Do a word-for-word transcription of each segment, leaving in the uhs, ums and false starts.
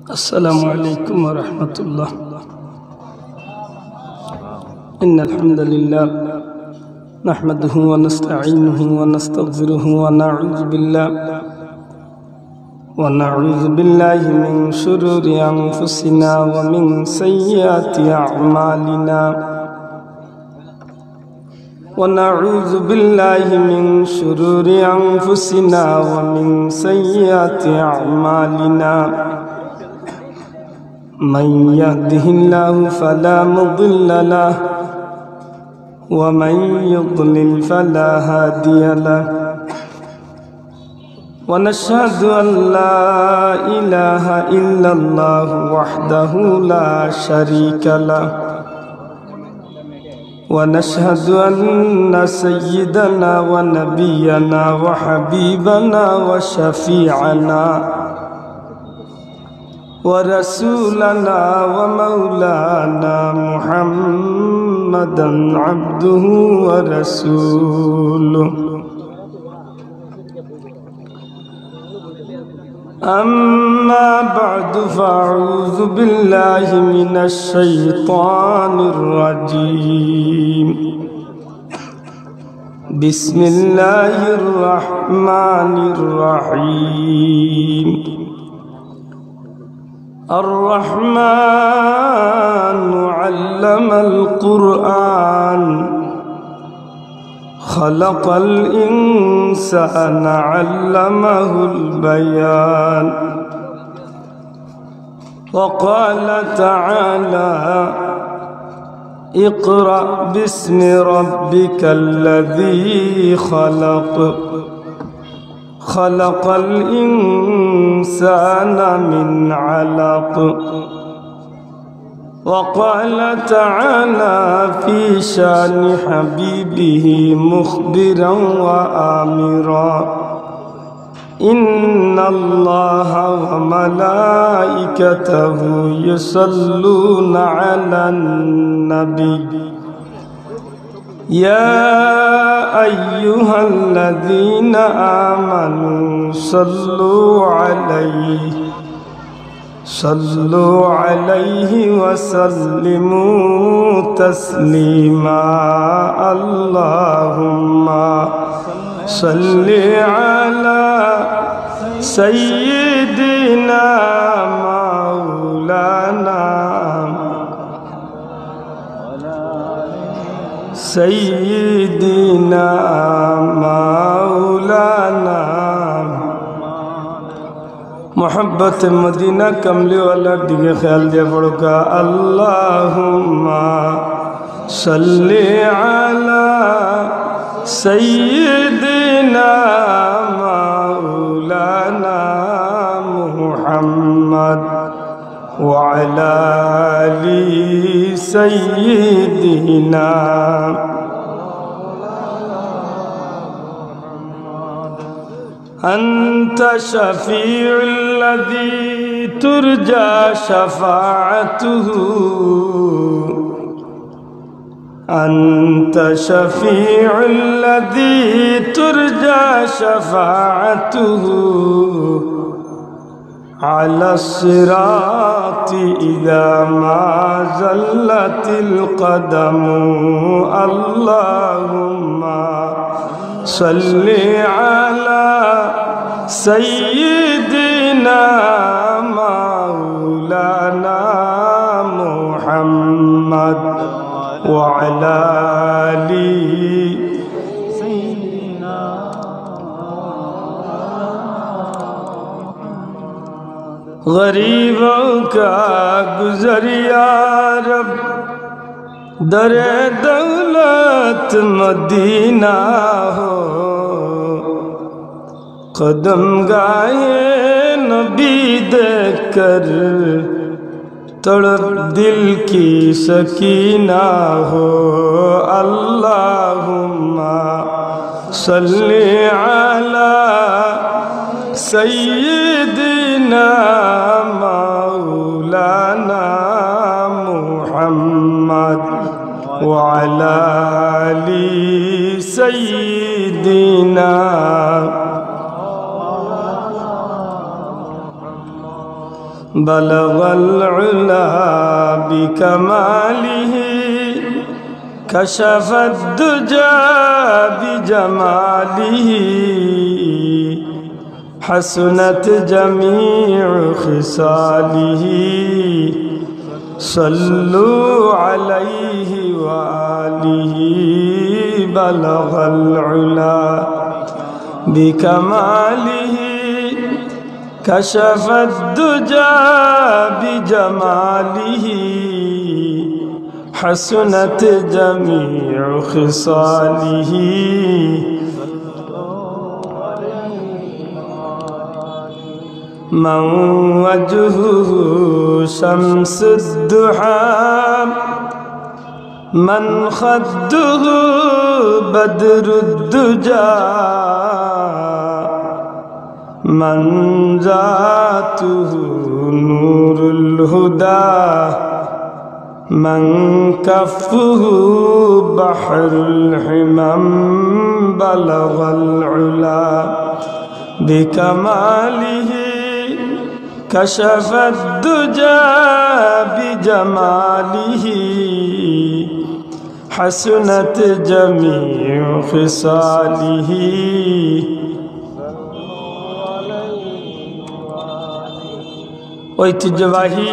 السلام عليكم ورحمة الله. إن الحمد لله نحمده ونستعينه ونستغفره ونعوذ بالله، ونعوذ بالله من شرور أنفسنا ومن سيئات أعمالنا. ونعوذ بالله من شرور أنفسنا ومن سيئات أعمالنا. من يهده الله فلا مضل له، ومن يضلل فلا هادي له. ونشهد أن لا إله إلا الله وحده لا شريك له، ونشهد أن سيدنا ونبينا وحبيبنا وشفيعنا ورسولنا ومولانا محمدا عبده ورسوله. أما بعد، فأعوذ بالله من الشيطان الرجيم. بسم الله الرحمن الرحيم. الرحمن علم القرآن، خلق الإنسان علمه البيان. وقال تعالى: اقرأ باسم ربك الذي خلق، خلق الإنسان من علق. وقال تعالى في شأن حبيبه مخبرا وآمرا: إن الله وملائكته يصلون على النبي، يا أيها الذين آمنوا صلوا عليه، صلوا عليه وسلموا تسليما. اللهم صل على سيدنا مولانا، سيدنا مولانا محبت مدینہ کملی والار دگے خیال دیا پڑھوکا، اللہم صل علی سیدنا مولانا محمد وعلی آل سیدنا. أنت الشفيع الذي ترجى شفاعته، أنت الشفيع الذي ترجى شفاعته على الصراط إذا ما زلت القدم. اللهم صل على سيدنا مولانا محمد وعلى آل سيدنا. غریبوں کا گزر یا رب در دولت مدینہ ہو، قدم گاہ نبی دیکھ کر تڑپ دل کی سکینہ ہو. اللہم صل علی سیدنا مولانا محمد وعلی آل سیدنا. بلغ العلا بكماله، كشف الدجى بجماله، حسنت جميع خصاله، صلوا عليه وآله. بلغ العلا بكماله، كشف الدجى بجماله، حسنت جميع خصاله. من وجهه شمس الضحى، من خده بدر الدجى، من ذاته نور الهدى، من كفه بحر الحمم. بلغ العلا بكماله، كشف الدجى بجماله، حسنت جميع خصاله. ঐতিহ্যবাহী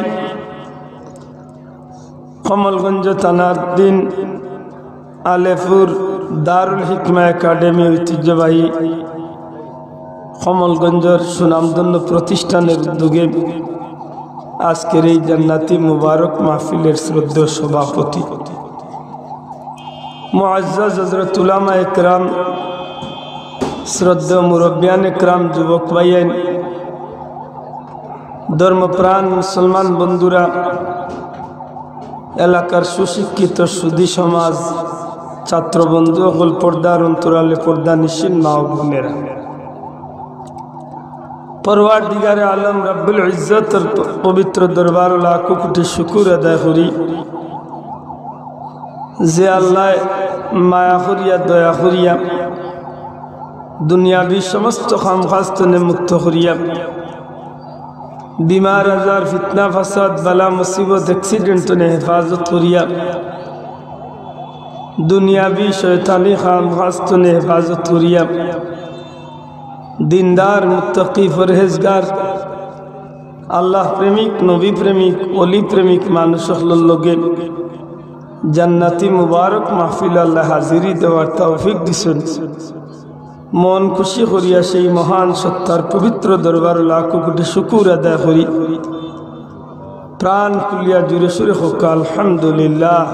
কমলগঞ্জ থানাধীন আলেপুর দারুল হিকমা একাডেমি ঐতিহ্যবাহী কমলগঞ্জর সুনামধন্য প্রতিষ্ঠানের উদ্যোগে আজকের এই জান্নাতি মুবারক মাহফিলের শ্রদ্ধেয় সভাপতি মুআজ্জাজ হযরত উলামা একরাম, শ্রদ্ধেয় মুরব্বিয়ান একরাম, যুবক ভাইয়াইন, ধর্মপ্রাণ মুসলমান বন্ধুরা, এলাকার সুশিক্ষিত সুধী সমাজ, ছাত্র বন্ধু অকল, পর্দার অন্তরালে পর্দা নিশিন মা ও বোনেরা, পরওয়ারদিগারে আলম রব্বুল ইজ্জতর প-, পবিত্র দরবারো লাখো কোটি শুকুর আদায় করি যে আল্লায় মায়া করিয়া, দয়া করিয়া, দুনিয়াবি সমস্ত কাম কাজ তনে মুক্ত করিয়া, বিমার আজার, ফিতনা ফাসাদ, বালা মুসিবত, accident তনে হেফাজত করিয়া, দুনিয়াবি শয়তানি কাম কাজ তনে হেফাজত করিয়া, দিনদার, মুত্তাকি, পরহেজগার, আল্লাহ প্রেমিক, নবী প্রেমিক, অলি প্রেমিক মানুষ অকলর লগে জান্নাতি মুবারক মাহফিল আল্লায় হাজিরি দেওয়ার তৌফিক দিছইন। মন খুশি করিয়া সেই মহান সত্তার পবিত্র দরবারো লাখো কোটি শুকুর আদায় করি। প্রাণ খুলিয়া জোরে সোরে কউক্কা আলহামদুলিল্লাহ।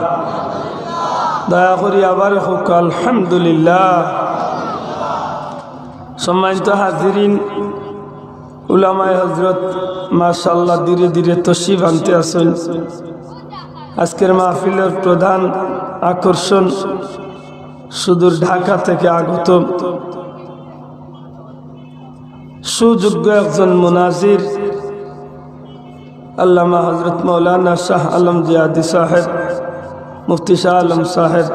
দয়া করি আবার কউক্কা আলহামদুলিল্লাহ। সম্মানিত হাজিরিন, উলামায়ে হযরত মাশাআল্লাহ ধীরে ধীরে তশরিফ আনতে আছইন। আজকের মাহফিলর প্রধান আকর্ষণ সুদূর ঢাকা থেকে আগত সুযোগ্য একজন মুনাজির আল্লামা হযরত মাওলানা শাহ আলম জিহাদি সাহেব, মুফতি শাহ আলম সাহেব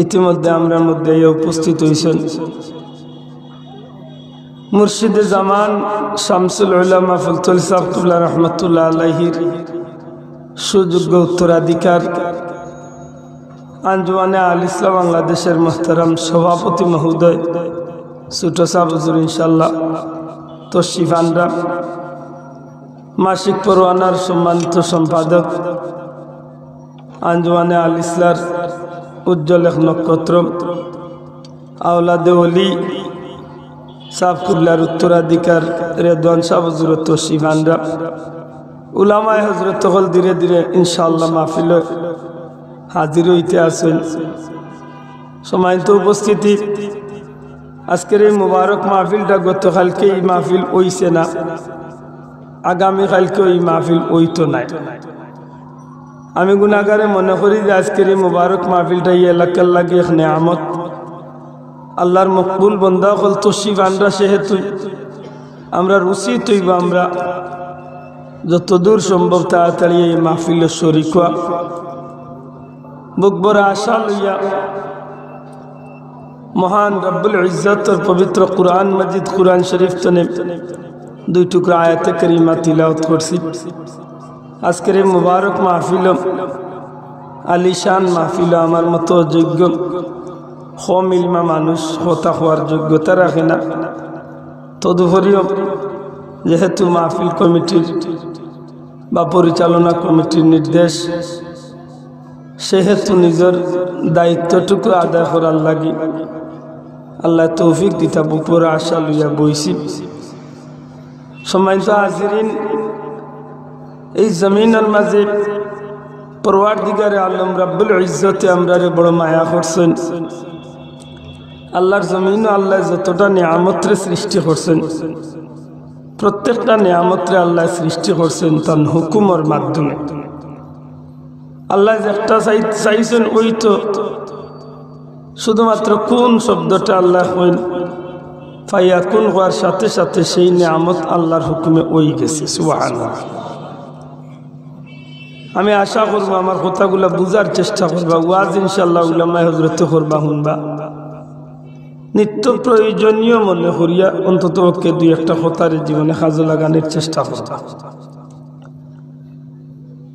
ইতিমধ্যে আমরার মধ্যে আইয়া উপস্থিত অইছইন। মুর্শিদে জামান শামসুল উলামা ফুলতলি সাহেব কিবলা রহমতুল্লাহ আলাইহির সুযোগ্য উত্তরাধিকার আঞ্জুমানে আল ইসলাহ বাংলাদেশের মোহতারাম সভাপতি মহোদয়, ছোট সাহেব হুজুর ইনশাআল্লাহ তশরিফ আনরা। মাসিক পরওয়ানার সম্মানিত সম্পাদক, আঞ্জুমানে আল ইসলাহর উজ্জ্বল এক নক্ষত্র, আওলাদে ওলি সাহেব কিবলার উত্তরাধিকার রেদওয়ান সাহেব হুজুরও তশরিফ আনরা। উলামায়ে হযরত অকল ধীরে ধীরে ইনশাআল্লাহ মাহফিলো হাজির অইতে আছইন। সম্মানিত উপস্থিতি, আজকের এই মুবারক মাহফিলটা গতকালকে এই মাহফিল অইছে না, আগামী কালকেও এই মাহফিল অইতো নায়। আমি গুনাহগারে মনে করি যে আজকের এই মুবারক মাহফিলটা এই এলাকার লাগি এক নিয়ামত। আল্লাহর মকবুল বন্দা অকল তশরিফ আনরা, সেহেতু আমরার উচিত অইবো আমরা যতদূর সম্ভব তাড়াতাড়ি এই মাহফিলো শরিক অওয়া। বুক ভরা আশা লইয়া মহান রব্বুল ইজ্জতর পবিত্র কুরআন মাজিদ, কুরআন শরিফ তনে দুই টুকরা আয়াতে কারিমা তিলাওয়াত করছি। আজকের এই মুবারক মাহফিল, আলিশান মাহফিল, আমার মতো যোগ্য, কম ইলমা মানুষ কথা কওয়ার যোগ্যতা রাখে না। তদুপরিও যেহেতু মাহফিল কমিটির বা পরিচালনা কমিটির নির্দেশ, সেহেতু নিজের দায়িত্বটুকু আদায় করার লাগি আল্লায় তৌফিক দিতা, উপরে আশা লইয়া বইছি। সম্মানিত হাজিরিন, এই জমিনর মাঝে পরওয়ারদিগারে আলম রাব্বুল ইজ্জতে আমরারে বড় মায়া করছেন। আল্লাহর জমিনো আল্লায় যতটা নিয়ামতরে সৃষ্টি করছেন, প্রত্যেকটা নিয়ামতরে আল্লায় সৃষ্টি করছেন তান হুকুমর মাধ্যমে। আল্লায় যে একটা চাই-, চাইছেন, ওই তো শুধুমাত্র কুন শব্দটা আল্লায় কইন, ফায়াকুন হওয়ার সাথে সাথে সেই নিয়ামত আল্লাহর হুকুমে ওই গেছে। সুবহানাল্লাহ। আমি আশা করব আমার কথাগুলা বুঝার চেষ্টা করবা। ওয়াজ ইনশাআল্লাহ উলামায়ে হযরতে করবা, হুনবা। নিত্য প্রয়োজনীয় মনে করিয়া অন্তত পক্ষে দুই একটা কথারে জীবনে কাজে লাগানোর চেষ্টা করবা।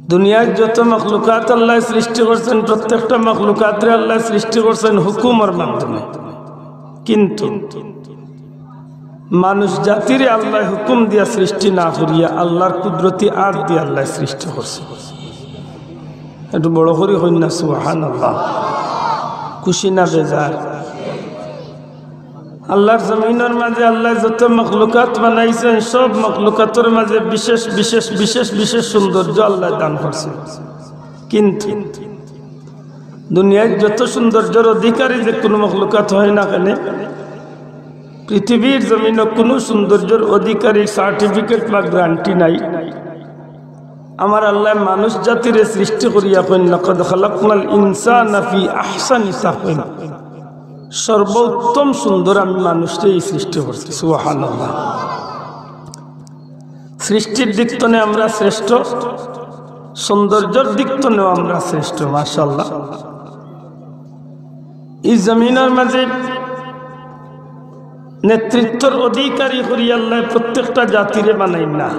দুনিয়ার যত মখলুকাত আল্লায় সৃষ্টি করছেন, প্রত্যেকটা মখলুকাতরে আল্লায় সৃষ্টি করছেন হুকুমর মাধ্যমে। কিন্তু মানুষ জাতিরে আল্লায় হুকুম দিয়া সৃষ্টি না করিয়া আল্লাহর কুদরতি আত দিয়া আল্লায় সৃষ্টি করছে। একটু বড় করি কইন না সুবহানাল্লাহ। খুশি না বেজার? আল্লাহর জমিনর মাঝে আল্লায় যত মখলুকাত বানাইছেন, সব মখলুকাতর মাঝে বিশেষ বিশেষ বিশেষ বিশেষ সৌন্দর্য আল্লায় দান করছেন। কিন্তু দুনিয়ার যত সৌন্দর্যর অধিকারী যে কোনো মখলুকাত হয় না কেন, পৃথিবীর জমিনো কোনো সৌন্দর্যর অধিকারী সার্টিফিকেট বা গ্যারান্টি নাই। আমার আল্লায় মানুষ জাতিরে সৃষ্টি করিয়া কইন, "লাকাদ খালাকনাল ইনসানা ফি আহসানি তাকওয়িম।" সর্বোত্তম সুন্দর আমি মানুষরে এই সৃষ্টি করছি। সুবহানাল্লাহ। সৃষ্টির দিক তনে আমরা শ্রেষ্ঠ, সৌন্দর্যর দিক তনেও আমরা শ্রেষ্ঠ। মাশাআল্লাহ। এই জমিনর মাঝে নেতৃত্বর অধিকারী করি আল্লায় প্রত্যেকটা জাতিরে বানাইন না।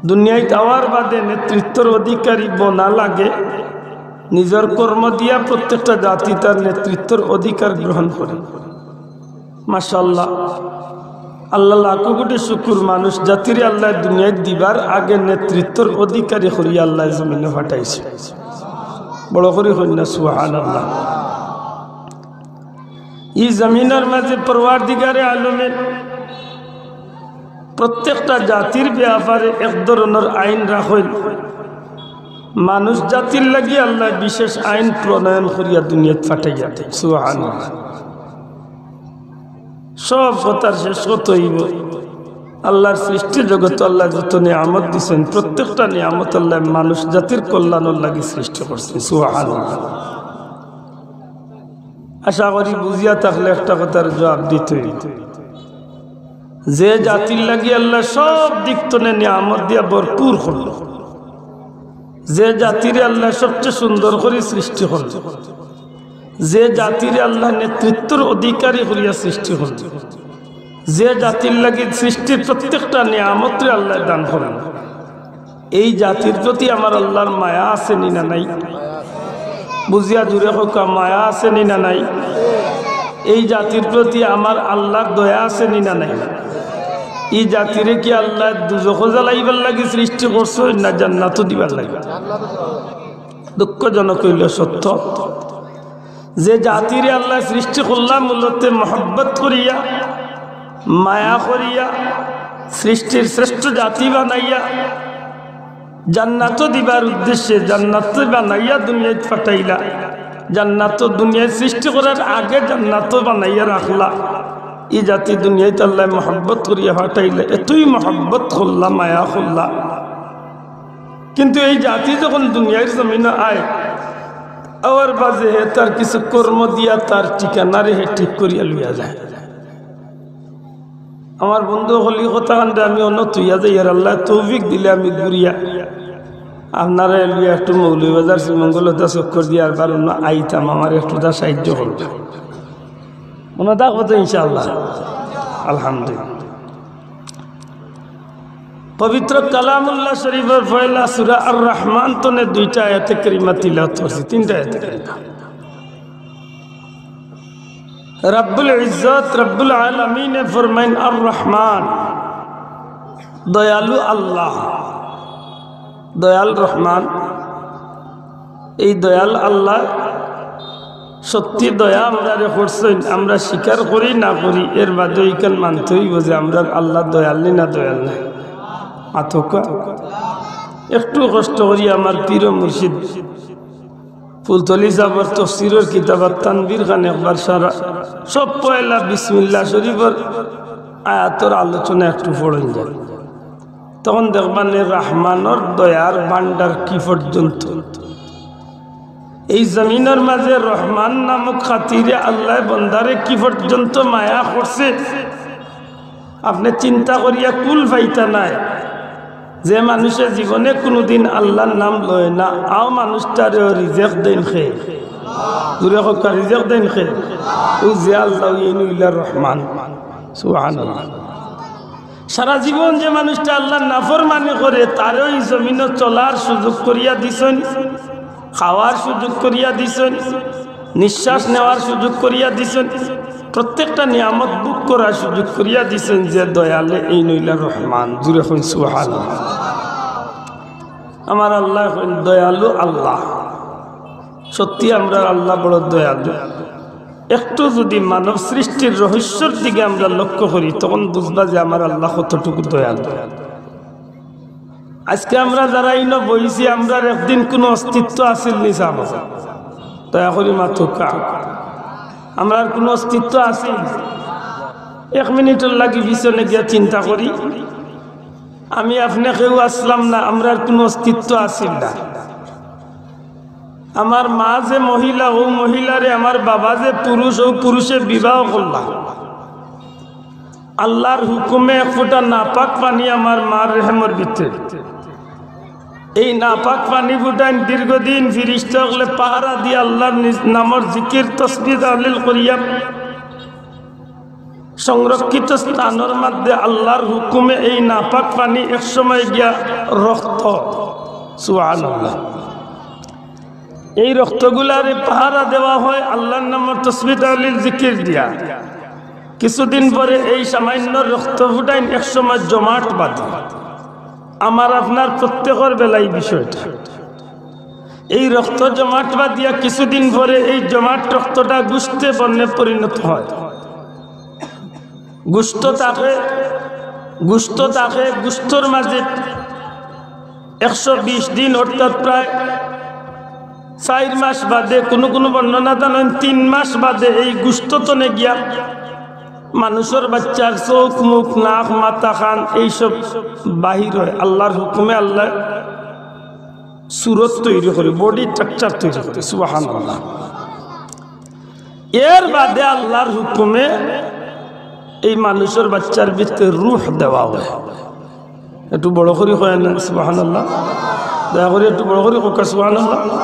দুনিয়াত আওয়ার বাদে নেতৃত্বর অধিকারী বনা লাগে, নিজর কর্ম দিয়া প্রত্যেকটা জাতি তার নেতৃত্বর অধিকার গ্রহণ করে। মাশাআল্লাহ, আল্লাহ লাখো কোটি শুকুর, মানুষ জাতিরে আল্লায় দুনিয়াত দিবার আগে নেতৃত্বর অধিকারী করি আল্লায় জমিনো পাঠাইছে। বড় করি কইন না সুবহানাল্লাহ। এই জমিনর মাঝে পরওয়ারদিগারে আলমে প্রত্যেকটা জাতির ব্যাপারে এক ধরনর আইন রাখইন। মানুষ জাতির লাগি আল্লায় বিশেষ আইন প্রণয়ন করিয়া দুনিয়াত পাঠাইয়া দেন। সুবহানাল্লাহ। সব কথার শেষ কথা অইবো, আল্লাহর সৃষ্টি জগতো আল্লায় যত নিয়ামত দিছেন, প্রত্যেকটা নিয়ামত আল্লায় মানুষ জাতির কল্যাণর লাগি সৃষ্টি করছেন। সুবহানাল্লাহ। আশা করি বুঝিয়া থাকলে একটা কথার জবাব দিতে অইবো। যে জাতির লাগি আল্লায় সব দিক তনে নিয়ামত দিয়া ভরপুর করল, যে জাতিরে আল্লায় সবচেয়ে সুন্দর করি সৃষ্টি করল, যে জাতিরে আল্লায় নেতৃত্বর অধিকারী করিয়া সৃষ্টি করল, যে জাতির লাগি সৃষ্টির প্রত্যেকটা নিয়ামতরে আল্লায় দান করল, এই জাতির প্রতি আমার আল্লাহর মায়া আছে নি না নাই? বুঝিয়া জুরে কউক্কা, মায়া আছে নি না নাই? এই জাতির প্রতি আমার আল্লাহর দয়া আছে নি না নাই? এই জাতিরে কি আল্লায় দুজখো জ্বালাইবার লাগি সৃষ্টি করছইন না জান্নাতো দিবার লাগি? দুঃখজনক অইলেও সত্য, যে জাতিরে আল্লায় সৃষ্টি করলা মূলত মহব্বত করিয়া, মায়া করিয়া, সৃষ্টির শ্রেষ্ঠ জাতি বানাইয়া, জান্নাতো দিবার উদ্দেশ্যে জান্নাতো বানাইয়া দুনিয়াত পাঠাইলা, জান্নাতো দুনিয়াত সৃষ্টি করার আগে জান্নাতো বানাইয়া রাখলা। ই জাতি দুনিয়াত আল্লায় মহব্বত করিয়া পাঠাইলা, এতই মহব্বত করলা, মায়া করলা। কিন্তু এই জাতি যখন দুনিয়ার জমিনো আয়, আওয়ার বাদে হে তার কিছু কর্ম দিয়া তার ঠিকানারে হে ঠিক করিয়া লইয়া যায়। আমার বন্ধু অকল, ই কথাখানরে আমি অনো থইয়া যাইয়ার, আল্লায় তৌফিক দিলে আমি ঘুরিয়া আপনারারে লইয়া একটু মৌলভীবাজার শ্রীমঙ্গলতা চক্কর দিয়া আরবার অনো আইতাম, আমারে একটুতা সাহায্য করবা। মনো থাকবো তো ইনশাআল্লাহ? আলহামদুলিল্লাহ। পবিত্র কালামুল্লাহ শরীফর পয়লা সূরা আর রহমান তনে দুইটা আয়াতে কারিমা তিলাওয়াত করছি, তিনটা আয়াতে কারিমা। রব্বুল ইজ্জত, রব্বুল আলামিনে ফরমাইন, আর রহমান, দয়ালু আল্লাহ, দয়াল রহমান। এই দয়াল আল্লাহ সত্যি দয়া আমরারে করছইন, আমরা স্বীকার করি না করি, এর বাদে ইখান মানতে অইবো যে আমরার আল্লাহ দয়াল নি না দয়াল নায়। মাতউক্কা। একটু কষ্ট করি আমার পীর ও মুর্শিদ ফুলতলি সাবর তফসিরর কিতাব আত তানবীর খান একবার সারা, সব পয়লা বিসমিল্লাহ শরীফর আয়াতর আলোচনা একটু পড়ইন যান। তখন দেখবা নে রহমানর দয়ার ভান্ডার কি পর্যন্ত। এই জমিনর মাঝে রহমান নামক খাতিরে আল্লায় বন্দারে কি পর্যন্ত মায়া করছে, আপনে চিন্তা করিয়া কুল পাইতা নায়। যে মানুষে জীবনে কুনুদিন আল্লার নাম লয় না, অউ মানুষটারেও রিজেক দেইন কে? জুরে কউক্কা, রিজেক দেইন কে? অউ যে আল্লাহ, এইন অইলা রহমান। সুবহানাল্লাহ। সারা জীবন যে মানুষটা আল্লার নাফরমানি করে, তারেও ই জমিনো চলার সুযোগ করিয়া দিছইন, খাওয়ার সুযোগ করিয়া দিছইন, নিঃশ্বাস নেওয়ার সুযোগ করিয়া দিছইন, প্রত্যেকটা নিয়ামত ভোগ করার সুযোগ করিয়া দিছইন। যে দয়ালে, এইন অইলা রহমান। জুরে কইন সুবহানাল্লাহ। আমার আল্লাহ কইন দয়ালু আল্লাহ। সত্যি আমরার আল্লাহ বড় দয়ালু। একটু যুদি মানব সৃষ্টির রহস্যর দিকে আমরা লক্ষ্য করি, তখন বুঝবা যে আমার আল্লাহ কতটুকু দয়ালু। আজকে আমরা যারা ইনো বইছি, আমরার একদিন কুনু অস্তিত্ব আছিল নি সাব? দয়া করি মাতউক্কা। আমরার কুনু অস্তিত্ব আছিল? এক মিনিটর লাগি পিছনে গিয়া চিন্তা করি। আমি আপনে কেউ আছলাম না, আমরার কুনু অস্তিত্ব আছিল না। আমার মা যে মহিলা, অউ মহিলারে আমার বাবা যে পুরুষ, অউ পুরুষে বিবাহ করলা। আল্লার হুকুমে এক ফুটা নাপাক পানি আমার মার রেহেমর ভিতরে। এই নাপাক পানি ফুটাইন দীর্ঘদিন ফিরিস্তা অকলে পাহারা দিয়া আল্লার নিজ নামর জিকির, তসবিহ, তাহলিল করিয়া সংরক্ষিত স্থানর মধ্যে আল্লার হুকুমে এই নাপাক পানি এক সময় গিয়া রক্ত, সুবহানাল্লাহ, এই রক্তগুলারে পাহারা দেওয়া হয় আল্লার নামর তসবিহ, তাহলিল, জিকির দিয়া। কিছুদিন পরে এই সামান্য রক্ত ফুটাইন এক সময় জমাট বাঁধে। আমার আপনার প্রত্যেকর বেলায় বিষয়টা, এই রক্ত জমাট বাঁধিয়া কিছুদিন পরে এই জমাট রক্তটা গুস্তে বর্ণে পরিণত হয়। গুস্ত থাকে, গুস্ত থাকে, গুস্তর মাঝে একশো বিশ দিন, অর্থাৎ প্রায় চাইর মাস বাদে, কুনু কুনু বর্ণনা জানইন তিন মাস বাদে এই গুস্ত তনে গিয়া মানুষর বাচ্চার চউখ, মুখ, নাক, মাথা, কান এইসব বাহির হয়। আল্লার হুকুমে আল্লায় সুরত তৈরি করে, body structure তৈরি করে। সুবহানাল্লাহ। এর বাদে আল্লার হুকুমে এই মানুষর বাচ্চার ভিতরে রুহ দেওয়া হয়। একটু বড় করি কইন না, সুবহানাল্লাহ। দয়া করি একটু বড় করি কউক্কা, সুবহানাল্লাহ।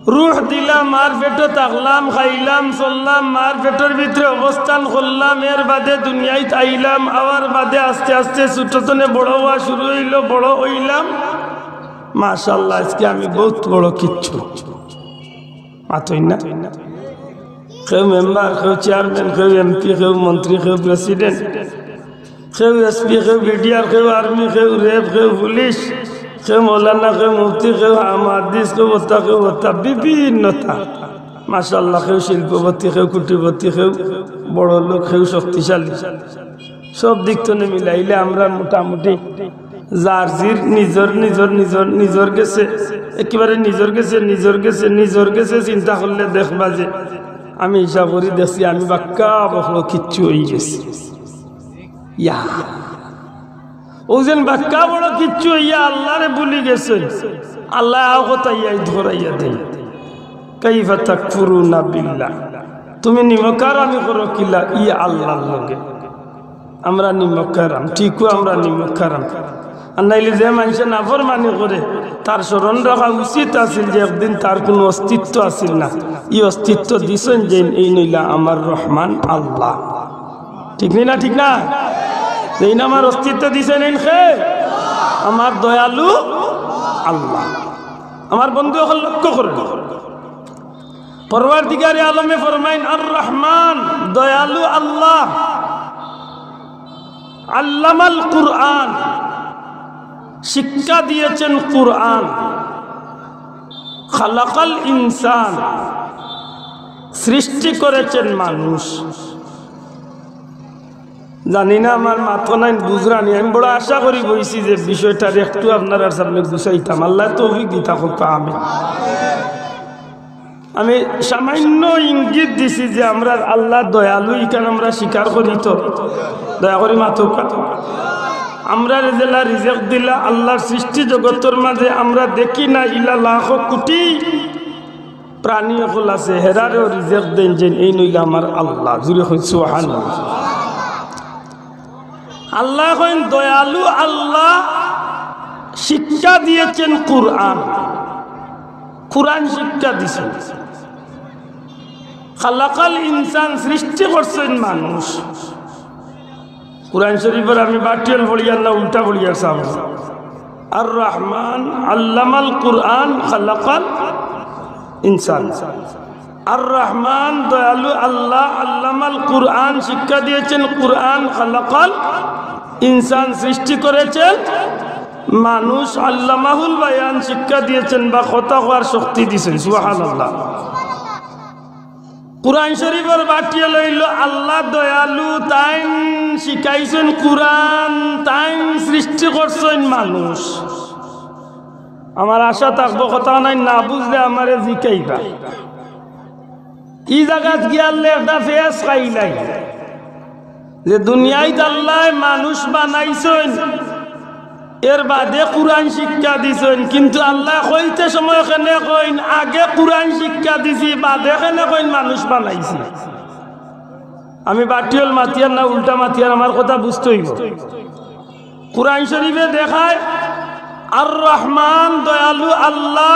রুহ দিলাম, মার পেটো থাকলাম, খাইলাম, চললাম, মার পেটর ভিতরে অবস্থান করলাম, এর বাদে দুনিয়াত আইলাম, আওয়ার বাদে আস্তে আস্তে ছোট তনে বড় অওয়া শুরু অইলো, বড় অইলাম। মাশাআল্লাহ, আজকে আমি বউত বড় কিচ্ছু। মাতইন না? কেউ মেম্বার, কেউ চেয়ারম্যান, কেউ এমপি, কেউ মন্ত্রী, কেউ প্রেসিডেন্ট, কেউ এসপি, কেউ বিডিআর, কেউ আর্মি, কেউ র‍্যাব, কেউ পুলিশ, কেউ মৌলানা, কেউ মুফতি, কেউ মুহাদ্দিস, কেউ অতা, কেউ অতা, বিভিন্নতা। মাশাআল্লাহ, কেউ শিল্পপতি, কেউ কোটিপতি, কেউ বড় লোক, কেউ শক্তিশালী। সব দিক তনে মিলাইলে আমরা মোটামুটি যার জির নিজর, নিজর, নিজর, নিজর গেছে, একেবারে নিজর গেছে, নিজর গেছে, নিজর গেছে চিন্তা করলে দেখবা যে আমি হিসাব করি দেখছি, আমি বাক্কা বড় কিচ্ছু অইগেছি। ইয়া। অউ যেন বাক্কা বড় কিচ্ছু অইয়া আল্লারে ভুলি গেছে। আল্লায় অউ কথা ইয়াদ করাইয়া দেইন, "কাইফা তাকফুরুনা বিল্লাহ।" তুমি নিমকহারামি করো কিলা ই আল্লার লগে? আমরা নিমকহারাম, ঠিকউ আমরা নিমকহারাম। আর নাইলে যে মানষে নাফরমানি করে, তার স্মরণ রাখা উচিত আছিল যে একদিন তার কুনু অস্তিত্ব আছিল না। ই অস্তিত্ব দিছইন যেইন, এইন অইলা আমার রহমান আল্লাহ। ঠিক নি না? ঠিক না? যেইন আমার অস্তিত্ব দিছইন এইন কে? আমার দয়ালু আল্লাহ। আমার বন্ধু অকল লক্ষ্য করইন, পরওয়ারদিগারে আলমে ফরমাইন, আর রহমান, দয়ালু আল্লাহ, আল্লামাল কুরআন, শিক্ষা দিয়েছেন কুরআন, খালাকাল ইনসান, সৃষ্টি করেছেন মানুষ। জানি না আমার মাত নাইন বুঝরা নি, আমি বড় আশা করি বইছি যে বিষয়টারে একটু আপনারার সামনে গুছাইতাম। আল্লায় তৌফিক দিতা কউক্কা, আমিন। আমি সামান্য ইঙ্গিত দিছি যে আমরার আল্লাহ দয়ালু, ইখান আমরা স্বীকার করি তো? দয়া করি মাতউক্কা। আমরারে যেলা রিজিক দিলা, আল্লাহর সৃষ্টি জগতর মাঝে আমরা দেখি না ইলা লাখো কোটি প্রাণী অকল আছে, হেরারেও রিজিক দেইন যেইন, এইন অইলা আমার আল্লাহ। জুরে কইন সুবহানাল্লাহ। আল্লায় কইন দয়ালু আল্লাহ শিক্ষা দিয়েছেন কুরআন, কুরআন শিক্ষা দিছইন। খালাকাল ইনসান, সৃষ্টি করছইন মানুষ। কুরআন শরীফর আমি বাটিয়াল পড়িয়ার না উল্টা পড়িয়ার সাব? আর রহমান আল্লামাল কুরআন খালাকাল ইনসান। আর রহমান দয়ালু আল্লাহ, আল্লামাল কুরআন, শিক্ষা দিয়েছেন কুরআন, খালাকাল ইনসান, সৃষ্টি করেছেন মানুষ, আল্লামাহুল বায়ান, শিক্ষা দিয়েছেন বা কথা কওয়ার শক্তি দিছেন। সুবহানাল্লাহ। কুরআন শরীফর বাটিয়াল অইলো আল্লাহ দয়ালু, তাইন শিখাইছইন কুরআন, তাইন সৃষ্টি করছইন মানুষ। আমার আশা থাকবো, কথা নাইন না বুঝলে আমারে জিকাইবা। ই জাগাত গিয়ারলে একটা ফেস খাইলাই যে দুনিয়াইত আল্লায় মানুষ বানাইছইন, এর বাদে কুরআন শিক্ষা দিছইন, কিন্তু আল্লায় কইতে সময় কেনে কইন আগে কুরআন শিক্ষা দিছি, বাদে কেনে কইন মানুষ বানাইছি? আমি বাটিয়াল মাতিয়ার না উল্টা মাতিয়ার, আমার কথা বুঝতে অইবো। কুরআন শরীফে দেখায় আর রহমান দয়ালু আল্লাহ,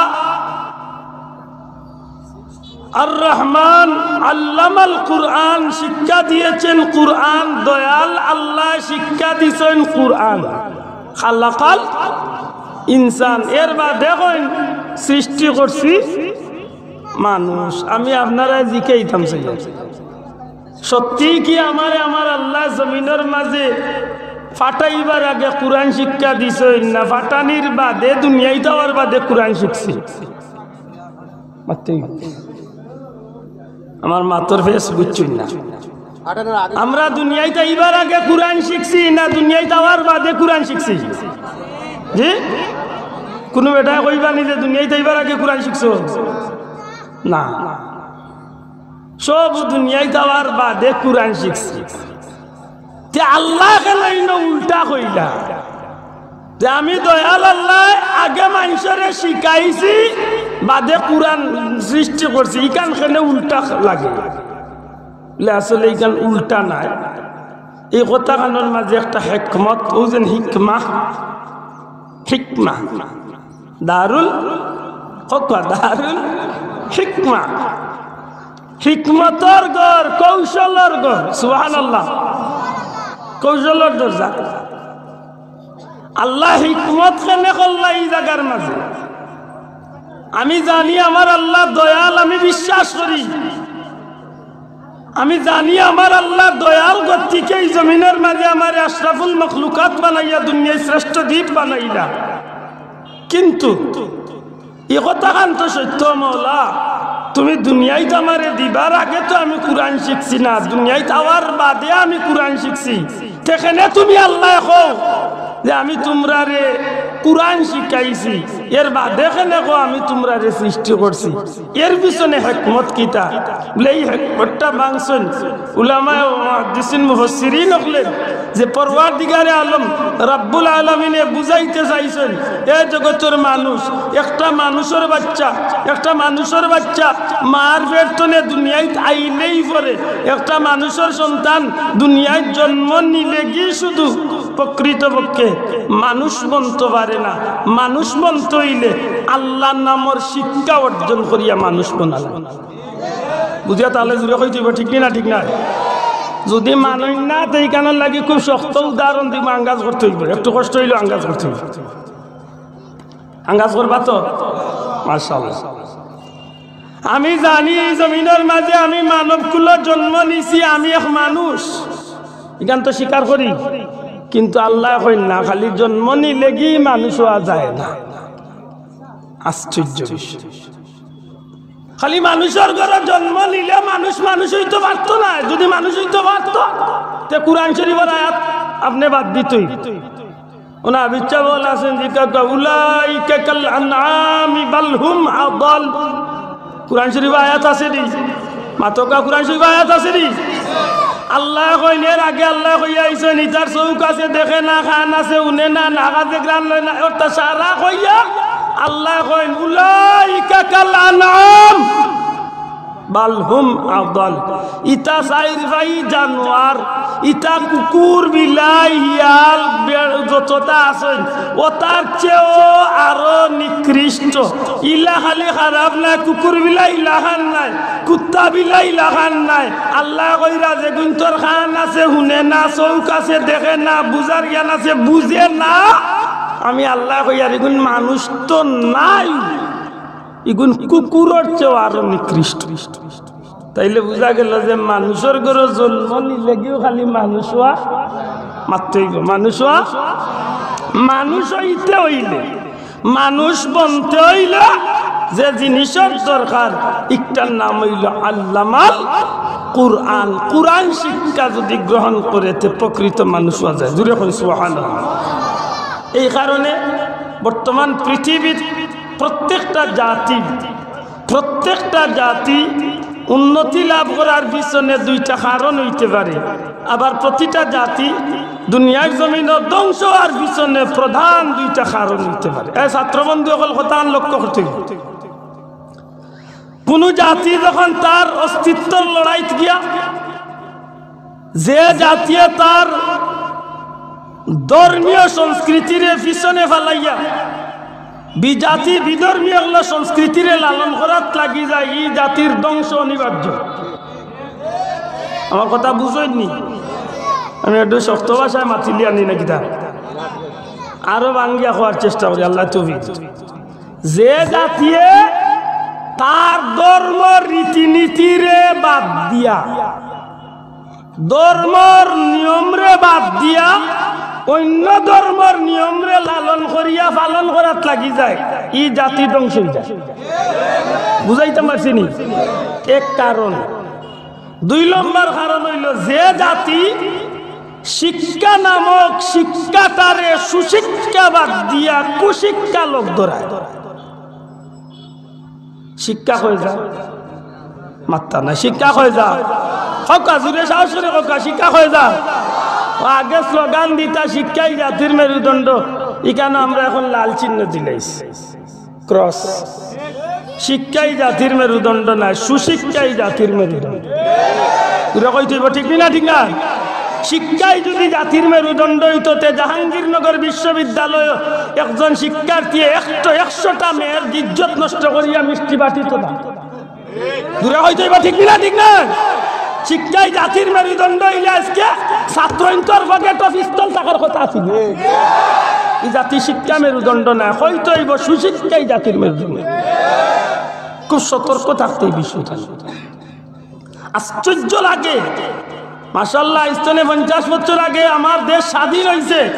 আর রহমান আল্লামাল কুরআন, শিক্ষা দিয়েছেন কুরআন, দয়াল আল্লাহ শিক্ষা দিছইন কুরআন। খালাকাল ইনসান, এর বাদে কইন সৃষ্টি করছি মানুষ। আমি আপনারারে জিকাইতাম চাই, সত্যি কি আমারে আমার আল্লায় জমিনর মাঝে ফাটাইবার আগে কুরআন শিক্ষা দিছইন না ফাটানির বাদে, দুনিয়াইত আওয়ার বাদে কুরআন শিখছি? মাততে অইবো। আমার মাতর ফেস বুঝছইন না। আমরা দুনিয়াইত আইবার আগে কুরআন শিখছি না দুনিয়াইত আওয়ার বাদে কুরআন শিখছি? জি? কুনু বেটায় কইবা নি যে দুনিয়াইত আইবার আগে কুরআন শিখছো? না, সব দুনিয়াইত আওয়ার বাদে কুরআন শিখছি। তে আল্লায় কেনে ইনো উল্টা কইলা যে আমি দয়াল আল্লায় আগে মানষরে শিখাইছি, বাদে কুরআন সৃষ্টি করছি, ইখান কেনে উল্টা লাগে? বলে, আসলে ইখান উল্টা নায়। এই কথাখানর মাঝে একটা হেকমত, অউ যেন হিকমা, হিকমা, দারুল, কউক্কা, দারুল হিকমা, হিকমতর ঘর, কৌশলর ঘর। সুবহানাল্লাহ। কৌশলর দরজা। আল্লায় হিকমত কেনে করলা ই জাগার মাঝে? আমি জানি আমার আল্লাহ দয়াল, আমি বিশ্বাস করি। আমি জানি আমার আল্লাহ দয়াল, গতিকে ই জমিনর মাঝে আমারে আশরাফুল মখলুকাত বানাইয়া দুনিয়ার শ্রেষ্ঠ দ্বীপ বানাইলা। কিন্তু ই কথাখান তো সত্য, মওলা, তুমি দুনিয়াইত আমারে দিবার আগে তো আমি কুরআন শিখছি না, দুনিয়াইত আওয়ার বাদে আমি কুরআন শিখছি। তে কেনে তুমি আল্লায় কও যে আমি তুমরারে কুরআন শিখাইছি, এর বাদে কেনে কও আমি তুমরারে সৃষ্টি করছি? এর পিছনে হেকমত কিতা? বলে, ই হেকমতটা ভাঙছইন উলামায়ে মুহাদ্দিসিন মুফাসসিরিন অকলে, যে পরওয়ারদিগারে আলম রাব্বুল আলামিনে বুঝাইতে চাইছইন, এ জগতর মানুষ, একটা মানুষর বাচ্চা, একটা মানুষর বাচ্চা মার পেট তনে দুনিয়াইত আইলেই পরে, একটা মানুষর সন্তান দুনিয়াইত জন্ম নিলেগি শুধু প্রকৃতপক্ষে মানুষ বনতো পারে না। মানুষ বনতো অইলে আল্লাহর নামর শিক্ষা অর্জন করিয়া মানুষ বনা লাগে। বুঝিয়া তাইলে জুরে কইতে অইবো, ঠিক নি না? ঠিক না? যদি মানইন না, তে ইখানর লাগি খুব শক্ত উদাহরণ দিমু, আন্দাজ করতে অইবো, একটু কষ্ট অইলেও আন্দাজ করতে অইবো। আন্দাজ করবা তো? মাশাআল্লাহ। আমি জানি এই জমিনর মাঝে আমি মানব কুলো জন্ম নিছি, আমি এক মানুষ, ইখান তো স্বীকার করি, কিন্তু আল্লায় কইন না, খালি জন্ম নিলেগি মানুষ অওয়া যায় না। আশ্চর্য বিষয়। খালি মানুষর ঘরো জন্ম নিলে মানুষ মানুষ অইতো পারতো না। যদি মানুষ অইতো পারতো, তে কুরআন শরীফর আয়াত আপনে বাদ দিতই। ওনা বিচ্ছা বল আছেন, জিকা কা, "উলাইকা কাল আনআমি বাল হুম আদাল।" কুরআন শরীফ আয়াত আছে নি? মাতকা, কুরআন শরীফ আয়াত আছে নি? আল্লায় কইন, এর আগে আল্লায় কইয়া আইছইন, ইতার চউখ আছে, দেখে না, কান আছে, হুনে না, নাক আছে, ঘ্রাণ লয় না, অর্থাৎ সারা কইয়া আল্লায় কইন, "উলাইকা কাল আনআম বাল হুম আদাল।" ইতা চাইর পাই জানোয়ার, ইতা কুকুর, বিলাই, হিয়াল, বেড় যততা আছইন, অতার চেয়েও আরো নিকৃষ্ট। ইলা খালি খারাপ নায়, কুকুর বিলাই ইলাখান নায়, কুত্তা বিলাই ইলাখান নায়। আল্লায় কইরা যেগুইনতর কান আছে, হুনে না, চউখ আছে, দেখে না, বুঝার জ্ঞান আছে, বুঝে না, আমি আল্লায় কইয়ার ইগুইন মানুষ তো নায়, ইগুইন কুকুরর চেয়েও আরো নিকৃষ্ট। তাইলে বুঝা গেল যে মানুষর ঘরো জন্ম নিলেগিও খালি মানুষ অওয়া মাত্রই গো, মানুষ অওয়া, মানুষ অইতে অইলে, মানুষ বনতে অইলে যে জিনিসর দরকার, ইকটার নাম অইলো আল্লামাল কুরআন। কুরআন শিক্ষা যদি গ্রহণ করে, তে প্রকৃত মানুষ অওয়া যায়। জুরে কইন সুবহানাল্লাহ। এই কারণে বর্তমান পৃথিবীর প্রত্যেকটা জাতি, প্রত্যেকটা জাতি উন্নতি লাভ করার পিছনে দুইটা কারণ অইতে পারে, আবার প্রতিটা জাতি দুনিয়ার জমিনর ধ্বংস অওয়ার পিছনে প্রধান দুইটা কারণ অইতে পারে। এ ছাত্রবন্ধু অকল, কথাখান লক্ষ্য করতে অইবো। কুনু জাতি যখন তার অস্তিত্বর লড়াইত গিয়া, যে জাতিয়ে তার ধর্মীয় সংস্কৃতিরে পিছনে ফালাইয়া বিজাতি বিধর্মী অকলর সংস্কৃতিরে লালন করাত লাগি যায়, ই জাতির ধ্বংস অনিবার্য। আমার কথা বুঝইন নি? আমি একটু শক্ত ভাষায় মাতিলিয়ার নি না কিতা? আরো ভাঙ্গিয়া কওয়ার চেষ্টা করি, আল্লায় তৌফিক। যে জাতিয়ে তার ধর্মর রীতিনীতিরে বাদ দিয়া, ধর্মর নিয়মরে বাদ দিয়া অইন্য ধর্মর নিয়মরে লালন করিয়া পালন করাত লাগি যায়, ই জাতি ধ্বংস অইযায়। বুঝাইতাম পারছি নি? এক কারণ। দুই নম্বর কারণ অইলো, যে জাতি শিক্ষা নামক শিক্ষাটারে সুশিক্ষা বাদ দিয়া কুশিক্ষা লগ ধরায়। শিক্ষা কই যায়? মাত্তা নাই, শিক্ষা কই যায়? কউক্কা, জুরে সাহস করি কউক্কা, শিক্ষা কই যায়? অউ আগে স্লোগান দিতা, "শিক্ষাই জাতির মেরুদণ্ড", ইখানো আমরা অখন লাল চিহ্ন দিলাইছি, ক্রস। শিক্ষাই জাতির মেরুদণ্ড নায়, সুশিক্ষাই জাতির মেরুদণ্ড। জুরে কইতে অইবো, ঠিক নি না, ঠিক না? শিক্ষাই যদি জাতির মেরুদণ্ড অইতো, তে জাহাঙ্গীরনগর বিশ্ববিদ্যালয়ো একজন শিক্ষার্থীয়ে একশো, একশোটা মেয়ের ইজ্জত নষ্ট করিয়া মিষ্টি বাটিতো না। জুরে কইতে অইবো, ঠিক নি না, ঠিক না? শিক্ষাই জাতির মেরুদণ্ড অইলে আইজকে ছাত্রইন্তর পকেটো পিস্তল থাকার কথা আছিল। ই জাতি শিক্ষা মেরুদণ্ড নায়, কইতে অইবো সুশিক্ষাই জাতির মেরুদণ্ড। খুব সতর্ক থাকতে এই বিষয়টা। আশ্চর্য লাগে। মাশাআল্লাহ, আইজ তনে পঞ্চাশ বছর আগে আমার দেশ স্বাধীন অইছে।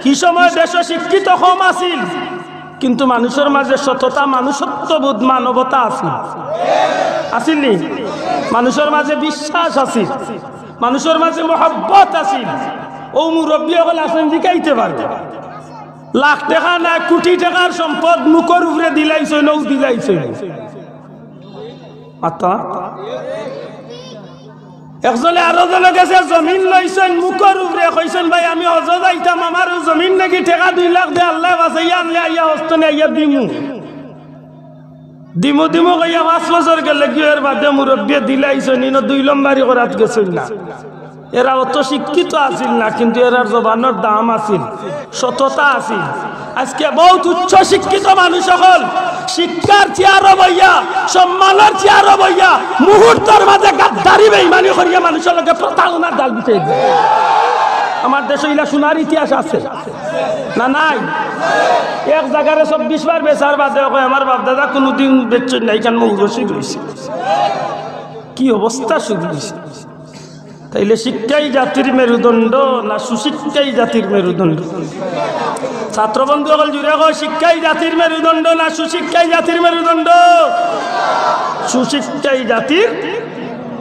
হি সময় দেশো শিক্ষিত কম আছিল, কিন্তু মানুষর মাঝে সততা, মানুষত্ববোধ, মানবতা আছিল। আছিল নি? মানুষর মাঝে বিশ্বাস আছিল, মানুষর মাঝে মহব্বত আছিল। অউ মুরব্বি অকল আছইন, জিকাইতে পারবা। লাখ টেকা নায়, কুটি টেকার সম্পদ মুখর উপরে দিলাইছইন, অউ দিলাইছইন। মাত্তা। একজনে আরো জনর গেছে জমিন লইছইন, মুখর উপরে কইছইন, "ভাই, আমি হজো যাইতাম, আমারে জমিন নাকি টেকা দুই লাখ দে, আল্লায় বাঁচাইয়া আনলে আইয়া হজ তনে আইয়া দিমু।" দিমু দিমু কইয়া পাঁচ বছর গেলেগিও, এর বাদে মুরব্বিয়ে দিলাইছইন, ইনো দুই লম্বারি করাত গেছইন না। এরা অত শিক্ষিত আছিল না, কিন্তু এরার জবানর দাম আছিল, সততা আছিল। আইজকে বউত উচ্চ শিক্ষিত মানুষ অকল শিক্ষার চেয়ারো বইয়া, সম্মানর চেয়ারো বইয়া, মুহূর্তর মাঝে গাদ্দারি বেইমানি করিয়া মানুষর লগে প্রতারণার জাল বিছাই দেয়। আমার দেশো ইলা সোনার ইতিহাস আছে না নাই? এক জাগারে চব্বিশ বার বেচার বাদে কয়, "আমার বাপ দাদা কুনুদিন বেচছইন না, ইখান মৌরসি রইছে।" কি অবস্থা শুরু অইছে! তাইলে শিক্ষাই জাতির মেরুদণ্ড না সুশিক্ষাই জাতির মেরুদণ্ড? ছাত্র বন্ধু অকল জুরে কও, শিক্ষাই জাতির মেরুদণ্ড না সুশিক্ষাই জাতির মেরুদণ্ড? সুশিক্ষাই জাতির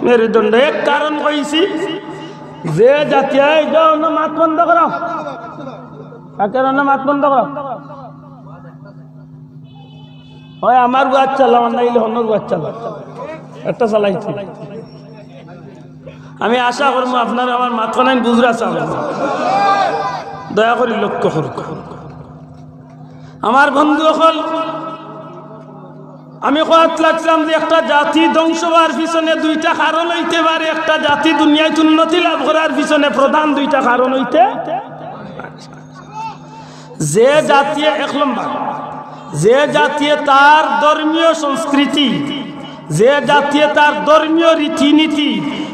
মেরুদণ্ড। এক কারণ কইছি, যে জাতি, এই যে অন্য মাত বন্ধ করো, কাকের অন্য মাত বন্ধ করো। হয় আমার ওয়াজ চালাও, আর নাইলে অন্যর ওয়াজ চালাও। একটা চালাইছি। আমি আশা করমু আপনারা আমার মাতখানাইন বুঝরা চালাইন। দয়া করি লক্ষ্য করুক। আমার বন্ধু অকল, আমি কওয়াত লাগছিলাম যে একটা জাতি ধ্বংস হওয়ার পিছনে দুইটা কারণ অইতে পারে, একটা জাতি দুনিয়াত উন্নতি লাভ করার পিছনে প্রধান দুইটা কারণ অইতে যে জাতিয়ে, এক নম্বর, যে জাতিয়ে তার ধর্মীয় সংস্কৃতি, যে জাতিয়ে তার ধর্মীয় রীতিনীতি,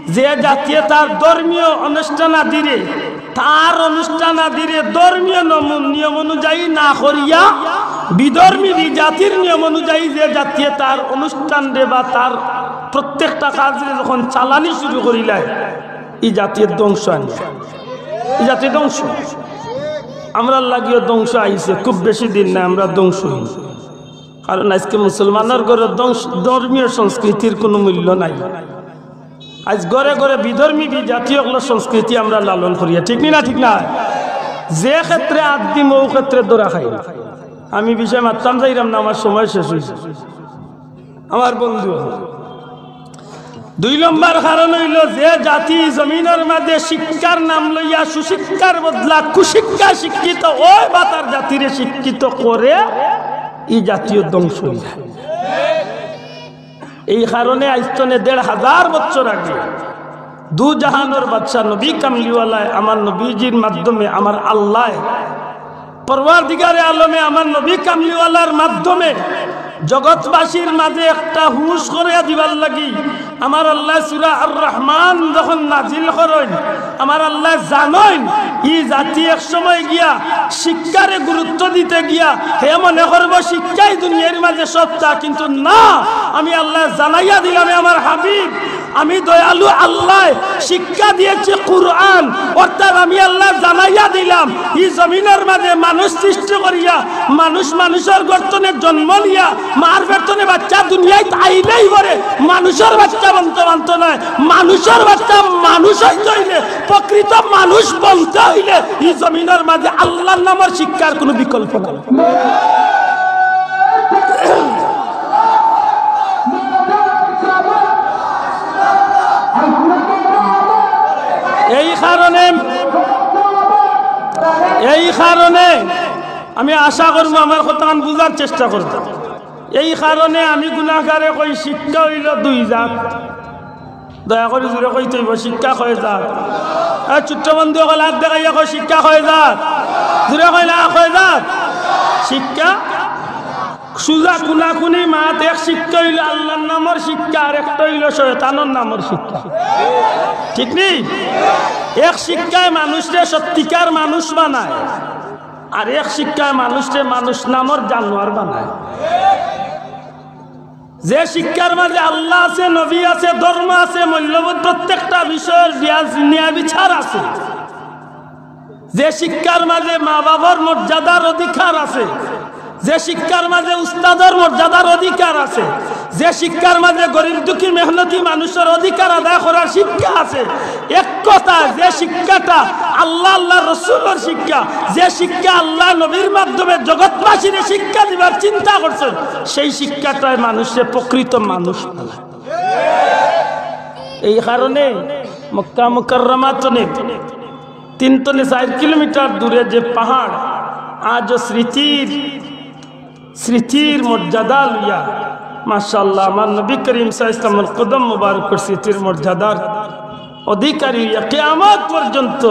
যে জাতিয়ে তার ধর্মীয় অনুষ্ঠানাদিরে, তার অনুষ্ঠানাদিরে ধর্মীয় নমু-, নিয়ম অনুযায়ী না করিয়া বিধর্মী বিজাতির নিয়ম অনুযায়ী যে জাতিয়ে তার অনুষ্ঠানরে বা তার প্রত্যেকটা কাজরে যখন চালানি শুরু করিলায়, ই জাতিয়ে ধ্বংস আনে। ই জাতি ধ্বংস। আমরার লাগিও ধ্বংস আইছে, খুব বেশি দিন নাই, আমরা ধ্বংস অইমু। কারণ আইজকে মুসলমানর ঘরো ধ্বংস, ধর্মীয় সংস্কৃতির কুনু মূল্য নাই। আইজ ঘরে ঘরে বিধর্মী বিজাতি অকলর সংস্কৃতি আমরা লালন করিয়া, ঠিক নি না? ঠিক না? যে ক্ষেত্রে আত দিমু, অউ ক্ষেত্রে ধরা খাই। আমি বিষয়ে মাততাম যাইরাম না, আমার সময় শেষ অইছে। আমার বন্ধু, দুই নম্বর কারণ অইলো যে জাতি জমিনর মাঝে শিক্ষার নাম লইয়া সুশিক্ষার বদলা কুশিক্ষা শিক্ষিত অয় বা তার জাতিরে শিক্ষিত করে, ই জাতিও ধ্বংস অইযায়। এই কারণে আইজ তনে দেড় হাজার বছর আগে দু জাহানর বাদশা নবী কামলিওয়ালায় আমার নবীজির মাধ্যমে আমার আল্লায় পরওয়ারদিগারে আলমে আমার নবী কামলিওয়ালার মাধ্যমে জগৎবাসীর মাঝে একটা হুঁশ করাইয়া দিবার লাগি আমার আল্লায় সূরা আর রহমান যখন নাজিল করইন, আমার আল্লায় জানইন ই জাতি এক সময় গিয়া শিক্ষারে গুরুত্ব দিতে গিয়া হে মনে করবো শিক্ষাই দুনিয়ার মাঝে সত্তা, কিন্তু না, আমি আল্লায় জানাইয়া দিলাম, এ আমার হাবিব, আমি দয়ালু আল্লায় শিক্ষা দিয়েছি কুরআন, অর্থাৎ আমি আল্লায় জানাইয়া দিলাম, ই জমিনর মাঝে মানুষ সৃষ্টি করিয়া, মানুষ মানুষর গর্ত তনে জন্ম নিয়া, মার পেট তনে বাচ্চা দুনিয়াত আইলেই পরে মানুষর বাচ্চা বনতো পারতো নায়, মানুষর বাচ্চা মানুষ অইতে অইলে, প্রকৃত মানুষ বনতে অইলে, ই জমিনর মাঝে আল্লার নামর শিক্ষার কুনু বিকল্প নাই। এই কারণে, এই কারণে আমি আশা করমু আমার কথাখান বুঝার চেষ্টা করবা। এই কারণে আমি গুনাগারে কই শিক্ষা অইলো দুই জাত। দয়া করি জুরে কইতে অইবো, শিক্ষা কয় জাত? এ ছোট্ট বন্ধু অকল আত দেখাইয়া কও, শিক্ষা কয় জাত? জুরে কইন না, কয় জাত? শিক্ষা সুজা কুনাকুনি মাত, এক শিক্ষা অইলো আল্লার নামর শিক্ষা, আর একটা অইলো শয়তানর নামর শিক্ষা। ঠিক নি? এক শিক্ষায় মানুষরে সত্যিকার মানুষ বানায়, আর এক শিক্ষায় মানুষরে মানুষ নামর জানোয়ার বানায়। যে শিক্ষার মাঝে আল্লা আছে, নবী আছে, ধর্ম আছে, মূল্যবোধ, প্রত্যেকটা বিষয়র বিয়া-, ন্যায় বিচার আছে, যে শিক্ষার মাঝে মা বাবার মর্যাদার অধিকার আছে, যে শিক্ষার মাঝে উস্তাদর মর্যাদার অধিকার আছে, যে শিক্ষার মাঝে গরিব দুঃখী মেহনতি মানুষর অধিকার আদায় করার শিক্ষা আছে, এক কথা, যে শিক্ষাটা আল্লা, আল্লার রসুলর শিক্ষা, যে শিক্ষা আল্লা নবীর মাধ্যমে জগৎবাসীরে শিক্ষা দিবার চিন্তা করছইন, সেই শিক্ষাটায় মানুষরে প্রকৃত মানুষ বানায়। এই কারণে মক্কা মুকাররমা তনে তিন তনে চাইর কিলোমিটার দূরে যে পাহাড়, আজও স্মৃতির, স্মৃতির মর্যাদা লইয়া, মাশাআল্লাহ, আমার নবী করিম সাল্লাল্লাহু আলাইহি ওয়াসাল্লামর কদম মুবারকর স্মৃতির মর্যাদার অধিকারী অইয়া কিয়ামত পর্যন্ত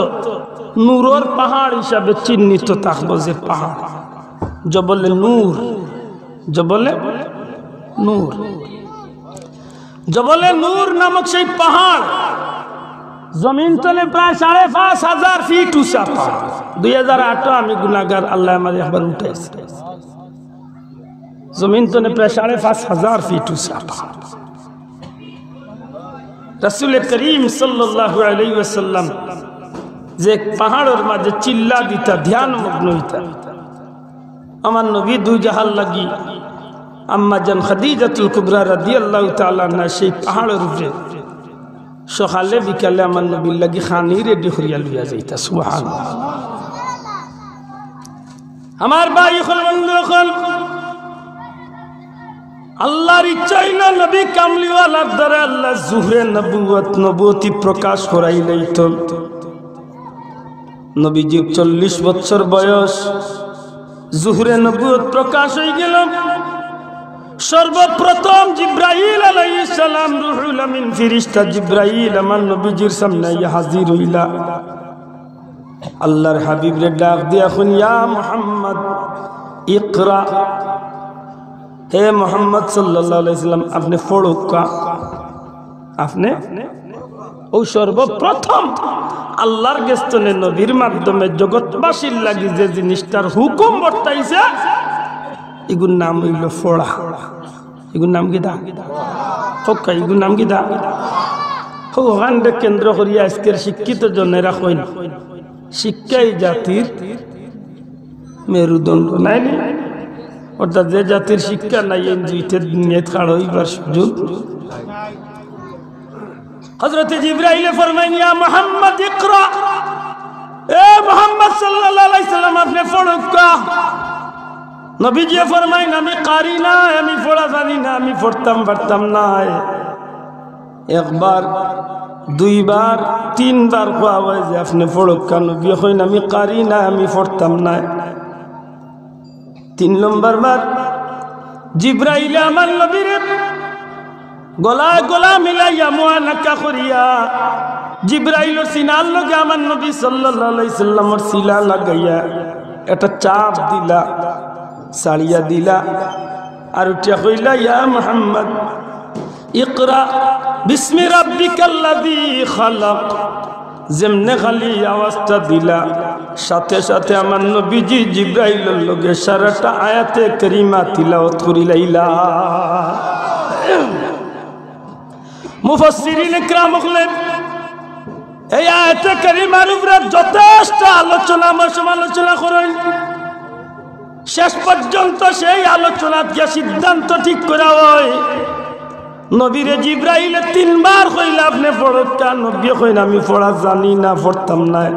নূরর পাহাড় হিসাবে চিহ্নিত থাকবো। যে পাহাড় জবলে নূর, জবলে নূর। জবলে নূর নামক সেই পাহাড়, জমিন তনে প্রায় সাড়ে পাঁচ হাজার ফিট উঁচা পাহাড়। দুই হাজার আটো আমি গুনাগার, আল্লায় আমারে একবার উঠাইছে। জমিন তনে প্রায় সাড়ে পাঁচ হাজার ফিট উঁচা পাহাড়। রাসূলে করিম সাল্লাল্লাহু আলাইহি ওয়াসাল্লাম যে পাহাড়র মাঝে চিল্লা দিতা, ধ্যানমগ্ন অইতা, আমার নবী দুই জাহান লাগি আম্মা জান খাদিজাতুল কুবরা রাদিয়াল্লাহু তাআলা আনহা সেই পাহাড়র উপরে সকালে বিকালে আমার নবীর লাগি খানি রেডি করিয়া লইয়া যাইতা। সুবহানাল্লাহ। আমার ভাই অকল, বন্ধু অকল, আল্লাহর ইচ্ছা অইলো নবী কামলিওয়ালার দ্বারা আল্লাহ জুহরে নবুয়ত, নবুয়তি প্রকাশ করাইলাইতো। নবীজির চল্লিশ বছর বয়স, জুহরে নবুয়ত প্রকাশ অইগেলো। সর্বপ্রথম জিব্রাইল আলাইহিস সালাম, রুহুল আমিন ফিরিস্তা জিব্রাইল আমার নবীজির সামনে আইয়া হাজির অইলা। আল্লাহর হাবিবরে ডাক দিয়া কইন, "ইয়া মুহাম্মদ, ইকরা।" হে মুহাম্মদ সাল্লাল্লাহু আলাইহি সাল্লাম, আপনে পড়উক্কা। আপনে অউ সর্বপ্রথম আল্লাহর গেছ তনে নবীর মাধ্যমে জগৎবাসীর লাগি যে জিনিসটার হুকুম বর্তাইছে, ইগুর নাম অইলো পড়া। ইগুর নাম কিতা? কউক্কা, ইগুর নাম কিতা? অউ অখানরে কেন্দ্র করিয়া আইজকের শিক্ষিত জনেরা কইন, শিক্ষাই জাতির মেরুদণ্ড, নায় নি? অর্থাৎ যে জাতির শিক্ষা নাই, এইন দুইটা দুনিয়াত খাড়া অইবার সুযোগ। হযরতে জিব্রাইলে ফরমাইন, "ইয়া মুহাম্মদ ইকরা।" এ মুহাম্মদ সাল্লাল্লাহু আলাইহি সাল্লাম, আপনে পড়উক্কা। নবীজিয়ে ফরমাইন, "আমি কারি নায়, আমি পড়া জানি না, আমি পড়তাম পারতাম নায়।" একবার, দুইবার, তিনবার কওয়া অয় যে, "আপনে পড়উক্কা।" নবীয়ে কইন, "আমি কারি নায়, আমি পড়তাম নায়।" তিন নম্বর বার জিব্রাইলে আমার নবীরে গলায় গলা মিলাইয়া মুআনাকা করিয়া জিব্রাইলর সিনার লগে আমার নবী সাল্লাল্লাহু আলাইহি সাল্লামর সিনা লাগাইয়া একটা চাপ দিলা, ছাড়িয়া দিলা, আর উঠিয়া কইলা, "ইয়া মুহাম্মদ, ইকরা বিসমি রাব্বিকাল্লাযী খালাক।" যেমনে খালি আওয়াজটা দিলা, সাথে সাথে আমার নবীজি জিব্রাইলর লগে সারাটা আয়াতে কারিমা তিলাওয়াত করিলাইলা। মুফাসসিরিন ইকরাম অকলে এই আয়াতে কারিমার উপরে যথেষ্ট আলোচনা বা সমালোচনা করইন। শেষ পর্যন্ত সেই আলোচনাত গিয়া সিদ্ধান্ত ঠিক করা অয়, নবীরে জিব্রাইলে তিনবার কইলা, "আপনে পড়উক্কা।" নবীয়ে কইন, "আমি পড়া জানি না, পড়তাম নায়।"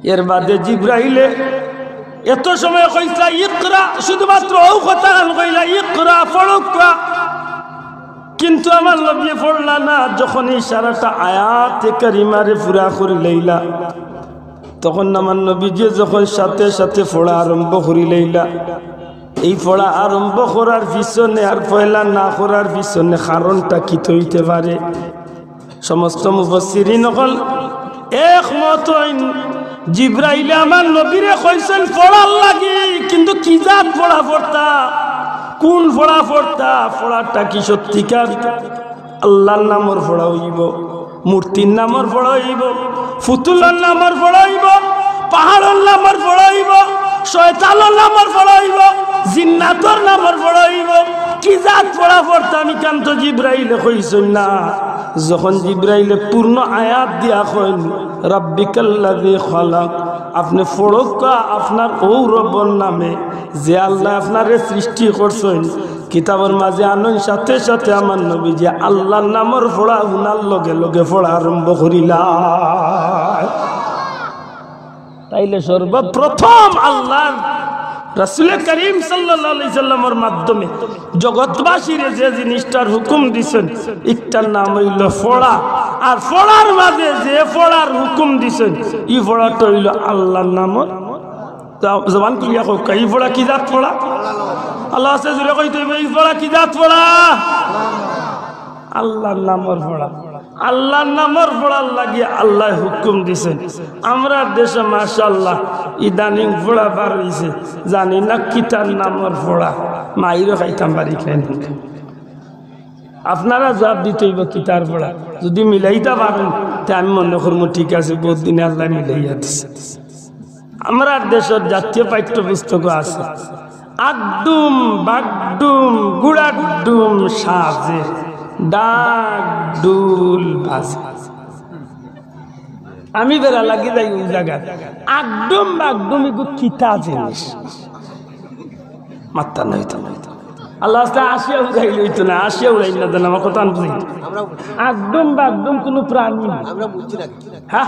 এর বাদে জিব্রাইলে এত সময় কইছলা, "ইকরা", শুধুমাত্র অউ কথাখান কইলা, "ইকরা, পড়উক্কা।" কিন্তু আমার নবীয়ে পড়লা না। যখন এই সারাটা আয়াতে কারিমারে পুরা করিলাইলা, তখন আমার নবীজিয়ে যখন সাথে সাথে পড়া আরম্ভ করিলাইলা, এই পড়া আরম্ভ করার পিছনে আর পয়লা না করার পিছনে কারণটা কিতা অইতে পারে? সমস্ত মুফাসসিরিন অকল একমত অইন, জিব্রাইলে আমার নবীরে কইছইন পড়ার লাগি, কিন্তু কি জাত পড়া পড়তা, কুন পড়া পড়তা, পড়াটা কি সত্যিকার আল্লাহর নামর পড়া অইবো, মূর্তির নামর পড়া অইবো, ফুতুলর নামর পড়া অইবো, পাহাড়র নামর পড়া অইবো, শয়তানর নামর পড়া অইবো, জিন্নাতর নামর পড়া অইবো, কি জাত পড়া পড়তা, আমি কান্ত জিব্রাইলে কইছইন না। যখন জিব্রাইলে পূর্ণ আয়াত দিয়া কইন, "রাব্বিকাল্লাযী খালাক", আপনে পড়উক্কা আপনার অউ রব্বর নামে, যে আল্লায় আপনারে সৃষ্টি করছইন, কিতাবর মাঝে আনইন, সাথে সাথে আমার নবীজিয়ে আল্লাহর নামর পড়া হুনার লগে লগে পড়া আরম্ভ করিলা। তাইলে সর্বপ্রথম আল্লাহর রাসূলে করিম সাল্লাল্লাহু আলাইহি সাল্লামর মাধ্যমে জগৎবাসীরে যে জিনিসটার হুকুম দিছইন, ইটার নাম অইলো পড়া। আর পড়ার মাঝে যে পড়ার হুকুম দিছইন, ই পড়াটা অইলো আল্লাহর নামর। তা জবান খুলিয়া কউক্কা, ই পড়া কি জাত পড়া? আল্লাহ আছে, জোরে কইতে অইবো, ই পড়া কি জাত পড়া? আল্লাহর নামর পড়া। আল্লার নামর পড়ার লাগি আল্লায় হুকুম দিছইন। আমরার দেশো মাশাআল্লাহ ইদানিং পড়া বার অইছে, জানি না কিতার নামর পড়া, মাইরও খাইতাম পারি খাই না। আপনারা জুয়াব দিতে অইবো কিতার পড়া। যুদি মিলাইতা পারইন, তে আমি মনে করমু ঠিক আছে, বউত দিনে আল্লায় মিলাইয়া দিছে। আমরার দেশর জাতীয় পাঠ্যপুস্তকো আছে, আগডুম বাগডুম গুড়ার ডুম সাজে, ডাক ডুল বাজে। আমি বেড়া লাগি যাই অউ জাগাত। আগডুম বাগডুম ইগু কিতা জিনিস? মাত্তা নাই তো। আল্লাহ আস্তে আসিয়া উড়াইলে অইতো না, আসিয়া উড়াইল না, জানো আমার কথা বুঝি। আগডুম বাগডুম কুনু প্রাণী না। হ্যাঁ?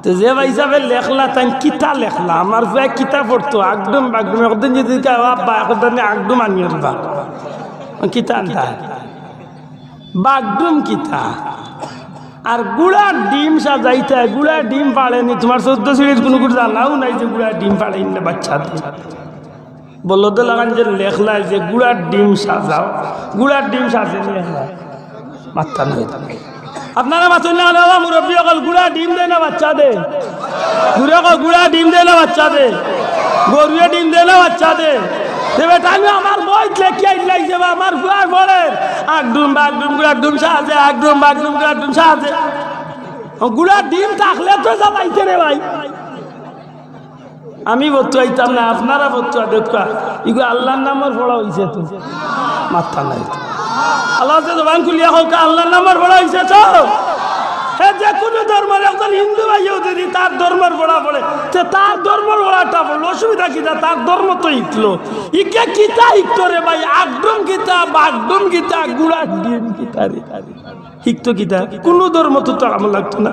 তো যে ভাইসাবে লেখলা, তাইন কিতা লেখলা? আমার পুয়ায় কিতা পড়তো? আগডুম বাগডুম। একদিন যুদি কয়, "ও আব্বা, একদিন আগডুম আনিও রে বা।" কিতা আনতা? বাগডুম কিতা? আর গুড়ার ডিম সাজাইতা, গুড়ার ডিম ফাড়েনি। তুমার চৌদ্দ সিঁড়ির কুনু গুড় জানাও নাই যে গুড়ার ডিম ফাড়েনি না বাচ্চাতে। বলদ লাগান যে লেখলায় যে গুড়ার ডিম সাজাও, গুড়ার ডিম সাজে লেখলায়। মাত্তা নাই। আপনারা মাতইন না কেনে, বাবা, মুরব্বি অকল, গুড়ার ডিম দেয় না বাচ্চা দেয়? গুড়া কও, গুড়ার ডিম দেয় না বাচ্চা দেয়? গরুয়ে ডিম দেয় না বাচ্চা দেয়? তে বেটা, আমি আমার বইত লেখিয়া ইল্লাই যে বা আমার পুয়ায় পড়ের, আগডুম বাগডুম গুড়ার ডুম সাজে, আগডুম বাগডুম গুড়ার ডুম সাজে। ও গুড়ার ডিম থাকলে তো জ্বালাইতে রে ভাই। আমি ফতুয়া দিতাম না, আপনারা ফতুয়া দেউক্কা। ইগু আল্লার নামর পড়া অইছে তো? মাত্তা নাই। আল্লায় যে জবান খুলিয়া কউক্কা, আল্লার নামর পড়া অইছে তো? হে যে কুনু ধর্মর একজন হিন্দু ভাইও যুদি তার ধর্মর পড়া পড়ে, তে তার ধর্মর পড়াটা পড়লো, অসুবিধা কিতা? তার ধর্ম তো হিকলো। ইগে কিতা হিকতো রে ভাই? আগডুম কিতা, বাগডুম কিতা, গুড়ার ডিম কিতা রে? হিকতো কিতা? কুনু ধর্ম তো তার আমল লাগতো না।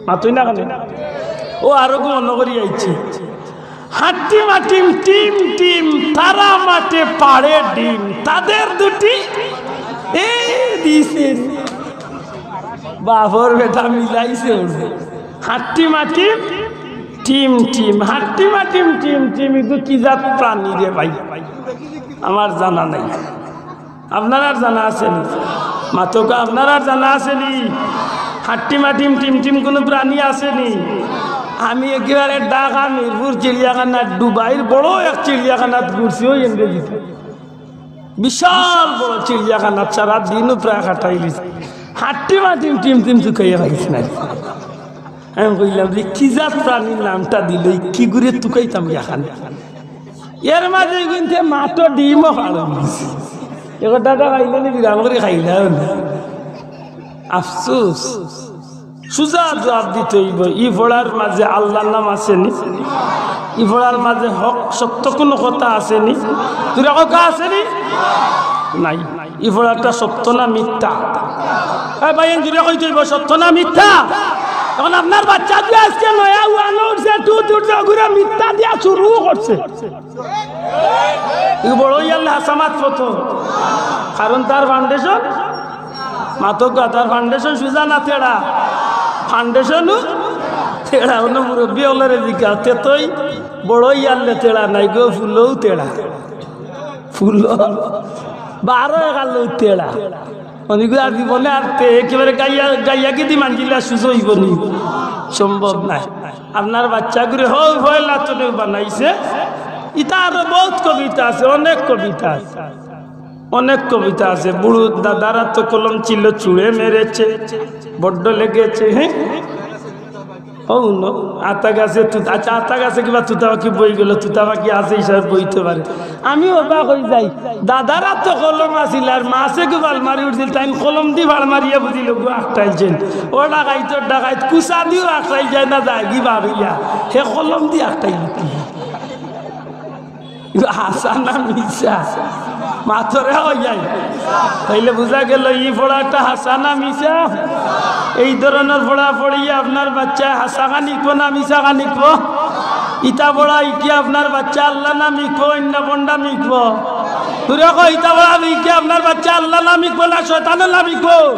মাতইন না কেনে? ও আরো গু মনো করি আইছি। হাট্টি মাটিম টিম টিম, তারা মাঠে পাড়ে ডিম, তাদের দুটি এ দিছে। বাপর বেটা মিলাইছে ওরে। হাট্টি মাটিম টিম টিম, হাট্টি মাটিম টিম টিম, ইগু কি জাত প্রাণী রে ভাই? আমার জানা নাই। আপনারার জানা আছে নি? মাতউক্কা, আপনারার জানা আছে নি? হাট্টি মাটিম টিম টিম কুনু প্রাণী আছে নি? আমি একেবারে ঢাকা মিরপুর চিড়িয়াখানা, দুবাইর বড় এক চিড়িয়াখানাত ঘুরছি, ওই এনরে গেছি। বিশাল বড় চিড়িয়াখানাত সারা দিনও প্রায় কাটাইলিছি। হাট্টি মাটিম টিম টিম তুকাইয়া পাইছি না। আমি কইলাম যে, "কি জাত প্রাণীর নামটা দিল, কি গুরে তুকাইতাম এখন?" এর মাঝে কিন্তু মাত্র ডিমও ফাড়ে দিছে। এবার দাদা খাইলে নি, বিরাম করে খাইলাম না। আফসোস। সুজা জুয়াব দিতে অইবো। ই পড়ার মাঝে আল্লার নাম আছে নি? ই পড়ার মাঝে হক সত্য কুনু কথা আছে নি? জুরে কউক্কা, আছে নি? নাই। ই পড়াটা সত্য না মিথ্যা? এ ভাই, এন জুরে কইতে অইবো, সত্য না মিথ্যা? এখন আপনার বাচ্চা যে আজকে নয়া ওয়ানো উঠছে, টু উঠছে, ওগুরে মিথ্যা দিয়া শুরু করছে। ই বড় ইয়ার হাসা মাত কত? কারণ তার foundation, মাতউক্কা, তার foundation সুজা না তেড়া? Foundation-ও তেড়া। অনো মুরব্বি অকলরে জিকাও, তে তুই বড় ইয়ারলে তেড়া নাই গো, ফুলও তেড়া। ফুল বারো এগারো তেড়া। অনেক আর জীবনে আর তে একেবারে গাইয়া, গাইয়া কি দি মানজিলা সুজ অইবো নি? সম্ভব নাই। আপনার বাচ্চাগুরে হউ পয়লা তো বানাইছে। ইতা আরো বউত কবিতা আছে, অনেক কবিতা আছে, অনেক কবিতা আছে। বুড়ো দাদার আতো কলম ছিল, ছুঁড়ে মেরেছে, বড্ড লেগেছে, হ্যাঁ? ও ন, আতা গাছে তুত-, আচ্ছা, আতা গাছে কিবা তুতা পাখি বই গেল, তুতা পাখি আছে হিসাবে বইতে পারে। আমি অবাক অই যাই, দাদার আতো কলম আছিল আর মাছে কিবা আলমারি উঠছিল, তাইন কলম দি ফাড় মারিয়া বুঝিল গু আটকাইছেন। ও ডাকাইত, ডাকাইত কুচা দিও আটকাই যায় না, যায় কি ভাবিয়া, হে কলম দি আটকাই দিতে। হাছা না মিছা? মাতরে অইয়াই। তাইলে বুঝা গেল ই পড়াটা হাছা না মিছা? এই ধরনর পড়া পড়িয়া আপনার বাচ্চায় হাছা খান হিকবো না মিছা খান হিকবো? ইতা পড়া হিকিয়া আপনার বাচ্চায় আল্লার নাম হিকবো, অইন্য ভন্ডামি হিকবো? জুরে কও, ইতা পড়া হিকিয়া আপনার বাচ্চায় আল্লার নাম হিকবো না শয়তানর নাম হিকবো?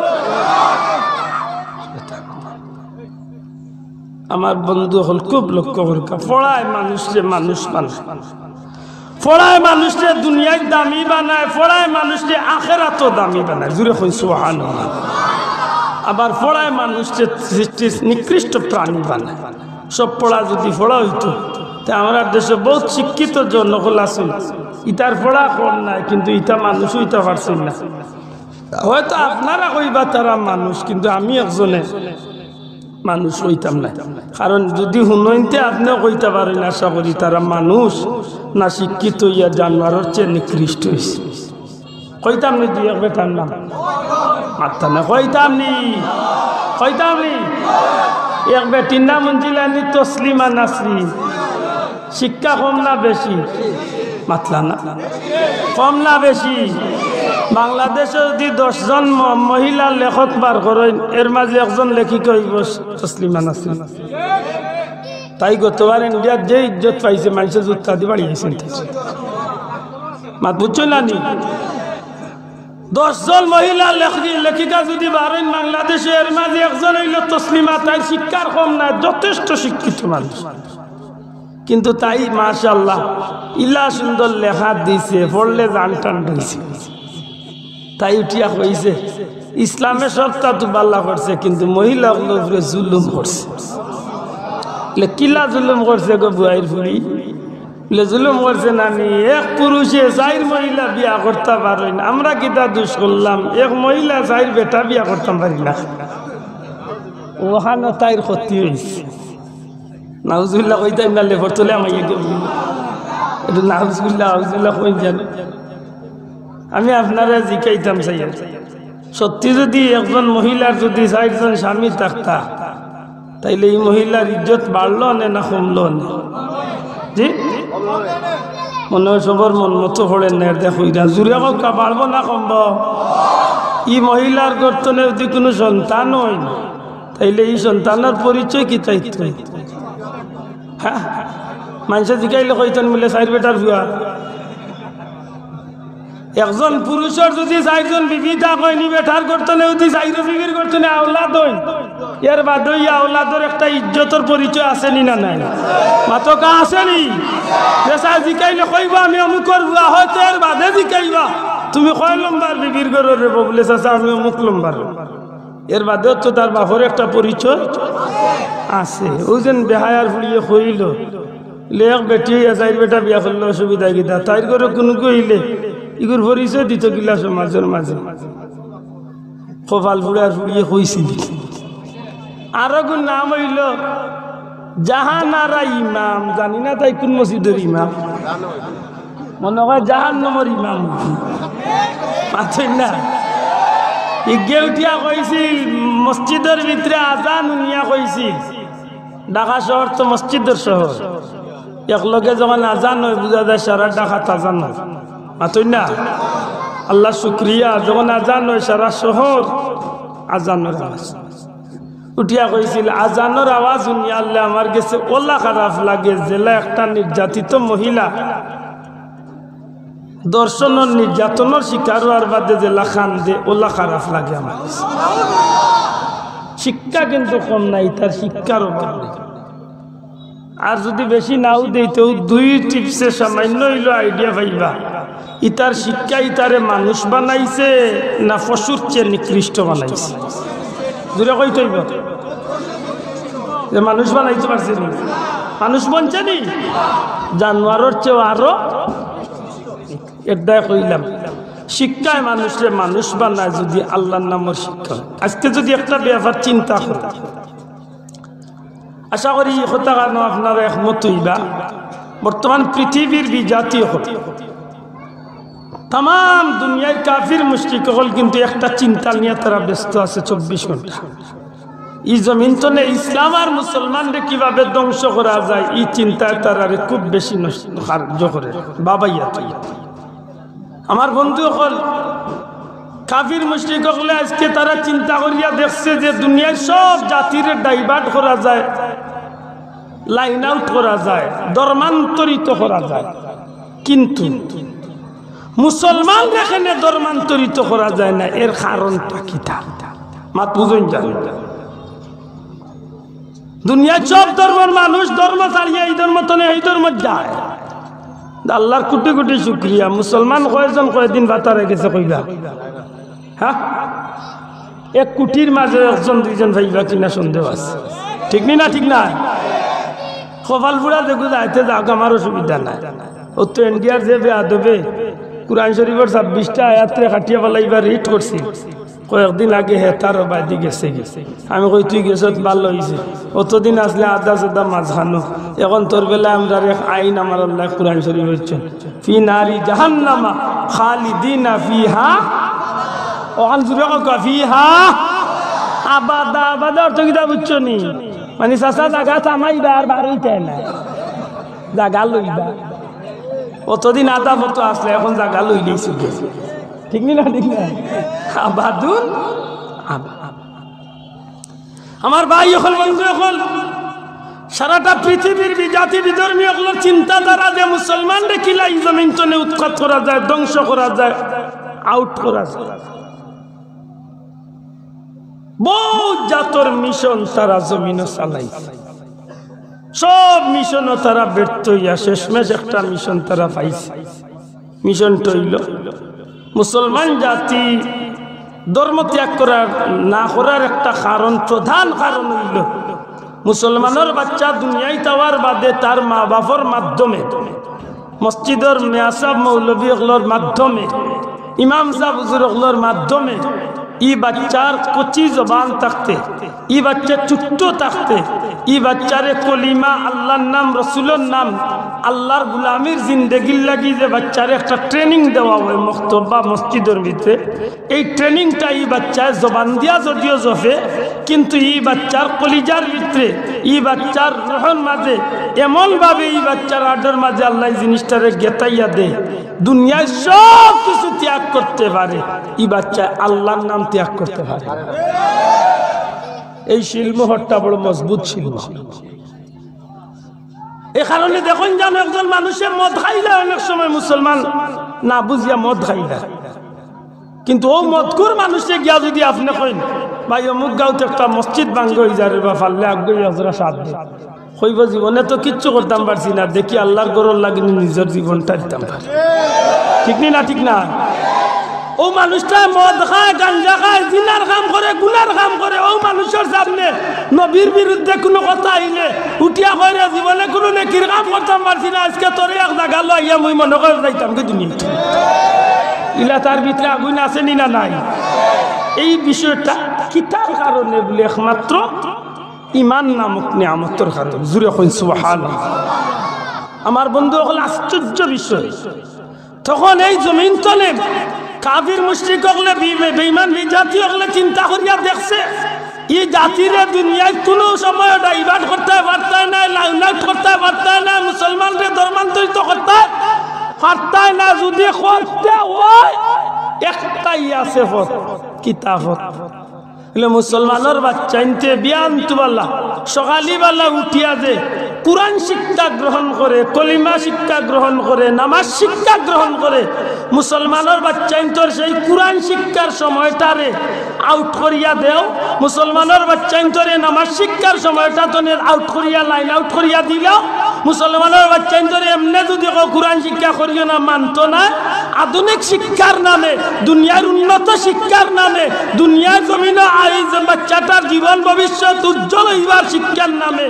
আমার বন্ধু অকল খুব লক্ষ্য করউক্কা, পড়ায় মানুষরে মানুষ বানায়, পড়ায় মানুষরে দুনিয়াত দামি বানায়, পড়ায় মানুষরে আখেরাতও দামি বানায়। জুরে কইন সুবহানাল্লাহ। আবার পড়ায় মানুষরে সৃষ্টির নিকৃষ্ট প্রাণী বানায়। সব পড়া যদি পড়া অইতো, তে আমরার দেশো বউত শিক্ষিত জন অকল আছইন, ইতার পড়া কম নায়, কিন্তু ইতা মানুষ অইতা পারছইন না। হয়তো আপনারা কইবা তারা মানুষ, কিন্তু আমি একজনে মানুষ অইতাম নায়। কারণ যদি হুনইন তে আপনেও কইতা পারইন, আশা করি, তারা মানুষ না শিক্ষিত অইয়া জানোয়ারর চেয়ে নিকৃষ্ট অইছে। কইতাম নি দুই এক বেটার নাম? মাততা না, কইতাম নি? কইতাম নি? এক বেটির নাম হুনছিলায় নি, তসলিমা নাসরিন। শিক্ষা কম না বেশি? মাতলা না। কম না বেশি? বাংলাদেশো যদি দশ জন ম-, মহিলা লেখক বার করইন, এর মাঝে একজন লেখিকা অইবো তসলিমা নাসরিন। তাই গতবার ইন্ডিয়াত যে ইজ্জত পাইছে, মানষে জুতা দি বাড়ি আইছইন। মাত বুঝছো না নি? দশ জন মহিলা লেখি-, লেখিকা যদি বারইন বাংলাদেশো, এর মাঝে একজন অইলো তসলিমা, তাই শিক্ষার কম নায়, যথেষ্ট শিক্ষিত মানুষ। কিন্তু তাই মাশাআল্লাহ ইলা সুন্দর লেখা দিছে, পড়লে জান টান দিছে। তাই উঠিয়া কইছে, "ইসলামে সবতা তো বালা করছে, কিন্তু মহিলা অকলর উপরে জুলুম করছে।" বলে, "কিলা জুলুম করছে গো বুয়াইর ফুড়ি?" বলে, "জুলুম করছে নানি, এক পুরুষে চাইর মহিলা বিয়া করতা পারইন, আমরা কিতা দুষ করলাম? এক মহিলা চাইর বেটা বিয়া করতাম পারি না।" অখানো তাইর ক্ষতি অইছে। নাউজুবিল্লাহ কইতাম না, লেপর তলে আমাকে কেউ বলবে। একটু নাউজুবিল্লাহ, নাউজুবিল্লাহ কই জানো? আমি আপনারে জিকাইতাম চাই, সত্যি যদি একজন মহিলার যদি চাইরজন স্বামী থাকতা, তাইলে ই মহিলার ইজ্জত বাড়লো নে না কমলো নে? জি? মনে অয় সবর মন মতো পড়ের না, এর দেখো ইরা। জুরে কউক্কা, বাড়বো না কমবো? ই মহিলার গর্ত থনে যদি কুনু সন্তান অয়, তাইলে ই সন্তানর পরিচয় কিতা অইতো? হ্যাঁ? মানষে জিকাইলে কইতইন বুলে চাইর বেটার ফুয়া। একজন পুরুষর যদি চাইরজন বিবি থাকইন, ই বেটার গর্ত থনে যদি চাইর বিবির গর্ত থনে আওলাদ অইন, এর বাদে ই আওলাদর একটা ইজ্জতর পরিচয় আছে নি না নাই? মাতকা আছে নি? যে চাচা জিকাইলে কইবা, "আমি অমুকর ফুয়া", হয়তো এর বাদে জিকাইবা, "তুমি কয় লম্বার বিবির ঘরর রে?" বলে, "চাচা, আমি অমুক লম্বার।" এর বাদেও তো তার বাপর একটা পরিচয় আছে। অউ যেন বেহায়ার ফুড়িয়ে কইলো, লে এক বেটি অইয়া চাইর বেটা বিয়া করলে অসুবিধা কিতা? তাইর ঘরো কুনু অইলে, ইগুর পরিচয় দিতো কিলা সমাজর মাঝে? কপাল ফুড়ার ফুড়িয়ে কইছিল। আরোগুর নাম অইলো জাহানারা ইমাম, জানি না তাই কুন মসজিদর ইমাম। মনে অয় জাহান্নামর ইমাম। মাতইন না। ইগে উঠিয়া কইছিল, মসজিদর ভিতরে আজান হুনিয়া কইছিল। ঢাকা শহর তো মসজিদর শহর। একলগে যখন আজান অয়, বুঝা যায় সারা ঢাকাত আজান অয়। মাতইন না। আল্লার শুকরিয়া, যখন আজান অয়, সারা শহর আজানর আওয়াজ। উঠিয়া কইছিল, "আজানর আওয়াজ হুনিয়া আল্লাহ আমার গেছে অলা খারাপ লাগে, যেলা একটা নির্যাতিত মহিলা ধর্ষণর নির্যাতনর শিকার অওয়ার বাদে যেলা কান্দে, অলা খারাপ লাগে আমার গেছে।" শিক্ষা কিন্তু কম নাই, তার শিক্ষার অভাব নাই। আর যদি বেশি নাও দেই, তেউ দুই টিপসে সামান্য অইলো আইডিয়া পাইবা। ইতার শিক্ষা ইতারে মানুষ বানাইছে না পশুর চেয়ে নিকৃষ্ট বানাইছে? জুরে কইতে অইবো। যে মানুষ বানাইতে পারছে নি? মানুষ বনছে নি? জানোয়ারর চেয়ে আরো একদায় কইলাম, শিক্ষায় মানুষরে মানুষ বানায় যদি আল্লার নামর শিক্ষা অয়। আজকে যদি একটা ব্যাপার চিন্তা করি, আশা করি ই কথাখানো আপনারা একমত অইবা। বর্তমান পৃথিবীর বিজাতি অকল, তামাম দুনিয়ার কাফির মুশরিক অকল কিন্তু একটা চিন্তা নিয়া তারা ব্যস্ত আছে চব্বিশ ঘন্টা। ই জমিন তনে ইসলাম আর মুসলমানরে কিভাবে ধ্বংস করা যায়, ই চিন্তায় তারারে খুব বেশি নষ্ট, কার্য করে, বাবাইয়া তুই। আমার বন্ধু অকল, কাফির মুশরিক অকলে আজকে তারা চিন্তা করিয়া দেখছে যে দুনিয়ার সব জাতিরে divert করা যায়, line out করা যায়, ধর্মান্তরিত করা যায়, কিন্তু মুসলমানরে কেনে ধর্মান্তরিত করা যায় না, এর কারণটা কিতা? মাত বুঝইন জানি। দুনিয়ার সব ধর্মর মানুষ ধর্ম ছাড়িয়া ই ধর্ম তনে ই ধর্ম যায়। আল্লার কোটি কোটি শুকরিয়া, মুসলমান কয়জন কয়দিন বাতারে গেছে কইবা? হ্যাঁ, এক কুটির মাঝে একজন দুইজন পাইবা কিনা সন্দেহ আছে। ঠিক নি না? ঠিক না? কপাল পুড়া দেখু যাইতে যাক, আমার অসুবিধা নাই। ও তো ইন্ডিয়ার যে বেয়াদবে কোরআন শরীফর ছাব্বিশটা আয়াতরে কাটিয়া ফালাইবার রিট করছিল। কয়েকদিন আগে হে তার বাদি গেছে গেছে। আমি কই, "তুই গেছত, ভালা অইছে। অতদিন আছলে আধা সাদা মাঝখানো। এখন তোর বেলায় আমরার এক আইন আমার আল্লায় কোরআন শরীফ অইছে।" ফি নারি জাহান্নামা খালিদিনা ফিহা। অখান জুরে কউক্কা, ফিহা আবাদা। আবাদা অর্থ কিতা বুঝছো নি? মানে, চাচা, জাগা থামাইবা আর বারইতা না। জাগা লইবা। অতদিন আধা পথো আছলে, এখন জাগা লইলাইছো গি। ঠিক নি না? ঠিক না? আবাদুন আবাদা। আমার ভাই অকল, বন্ধু অকল, সারাটা পৃথিবীর বিজাতি বিধর্মী অকলর চিন্তাধারা যে মুসলমানরে কিলা ই জমিন তনে উৎখাত করা যায়, ধ্বংস করা যায়, আউট করা যায়। বউত জাতর মিশন তারা জমিনো চালাইছে, সব মিশনো তারা ব্যর্থ অইয়া শেষমেশ একটা মিশন তারা পাইছে। মিশনটা অইলো মুসলমান জাতি ধর্ম ত্যাগ করার, না করার একটা কারণ, প্রধান কারণ অইলো মুসলমানর বাচ্চা দুনিয়াইত আওয়ার বাদে তার মা বাপর মাধ্যমে, মসজিদর মেয়াসাব মৌলভী অকলর মাধ্যমে, ইমাম সাব হুজুর অকলর মাধ্যমে ই বাচ্চার কচি জবান থাকতে, ই বাচ্চা ছোট্ট থাকতে, ই বাচ্চারে কলিমা, আল্লার নাম, রসুলর নাম, আল্লার গুলামির জিন্দেগির লাগি যে বাচ্চারে একটা ট্রেনিং দেওয়া অয় মক্তব বা মসজিদর ভিতরে, এই ট্রেনিংটা ই বাচ্চায় জবান দিয়া যদিও জফে, কিন্তু ই বাচ্চার কলিজার ভিতরে, ই বাচ্চার রুহর মাঝে এমনভাবে ই বাচ্চার আডর মাঝে আল্লায় জিনিসটারে গেতাইয়া দেয়, দুনিয়ার সব কিছু ত্যাগ করতে পারে, ই বাচ্চায় আল্লার নাম ত্যাগ করতে পারে না। এই শিলমোহরটা বড় মজবুত শিলমোহর। এ কারণে দেখইন যেন একজন মানুষে মদ খাইলে অনেক সময় মুসলমান না বুঝিয়া মদ খাইলে, কিন্তু অউ মদখুর মানুষে গিয়া যুদি আপনে কইন, "ভাই, অমুক গাঁওত একটা মসজিদ ভাঙ্গা অইযার বা, পারলে আগুয়াই এক জোড়া সাথ দে।" কইবো, "জীবনে তো কিচ্ছু করতাম পারছি না, দেখি আল্লার ঘরর লাগি নি নিজর জীবনটা দিতাম পারি।" ঠিক নি না? ঠিক না? অউ মানুষটা মদ খায়, গাঞ্জা খায়, জিনার কাম করে, গুনার কাম করে, অউ মানুষর সামনে নবীর বিরুদ্ধে কুনু কথা আইলে উঠিয়া কয়, "রে, জীবনে কুনু নেকির কাম করতাম পারছি না, আইজকে তোরে এক জাগালো আইয়া মুই মনো করি যাইতাম গি দুনিয়াত।" ইলা তার ভিতরে আগুন আছে নি না নাই? এই বিষয়টা কিতার কারণে? বলে একমাত্র ইমান নামক নিয়ামতর কারণে। জুরে কইন সুবহানাল্লাহ। আমার বন্ধু অকল, আশ্চর্য বিষয়, তখন এই জমিন তনে কাফির মুশরিক অকলে, বে-, বে-, বেঈমান বিজাতি অকলে চিন্তা করিয়া দেখছে, ই জাতিরে দুনিয়াত কুনু সময় divert করতায় পারতায় নায়, লাইন আউট করতায় পারতায় নায়, মুসলমানরে ধর্মান্তরিত করতায় পারতায় না। যুদি করতে অয়, একটাই আছে পথ, কিতা পথ? অইলে মুসলমানর বাচ্চাইন্তে বিয়ান তুবালা, সকালি বালা উঠিয়া যে কুরআন শিক্ষা গ্রহণ করে, কলিমা শিক্ষা গ্রহণ করে, নামাজ শিক্ষা গ্রহণ করে, মুসলমানর বাচ্চাইন্তর সেই কুরআন শিক্ষার সময়টারে আউট করিয়া দেও। মুসলমানর বাচ্চাইন্তরে নামাজ শিক্ষার সময়টা তনে আউট করিয়া, লাইন আউট করিয়া দিলাও। মুসলমানর বাচ্চাইন্তরে এমনে যুদি কও কুরআন শিক্ষা করিও না, মানতো নায়। আধুনিক শিক্ষার নামে, দুনিয়ার উন্নত শিক্ষার নামে, দুনিয়ার জমিনো আইজ বাচ্চাটার জীবন ভবিষ্যৎ উজ্জ্বল অইবার শিক্ষার নামে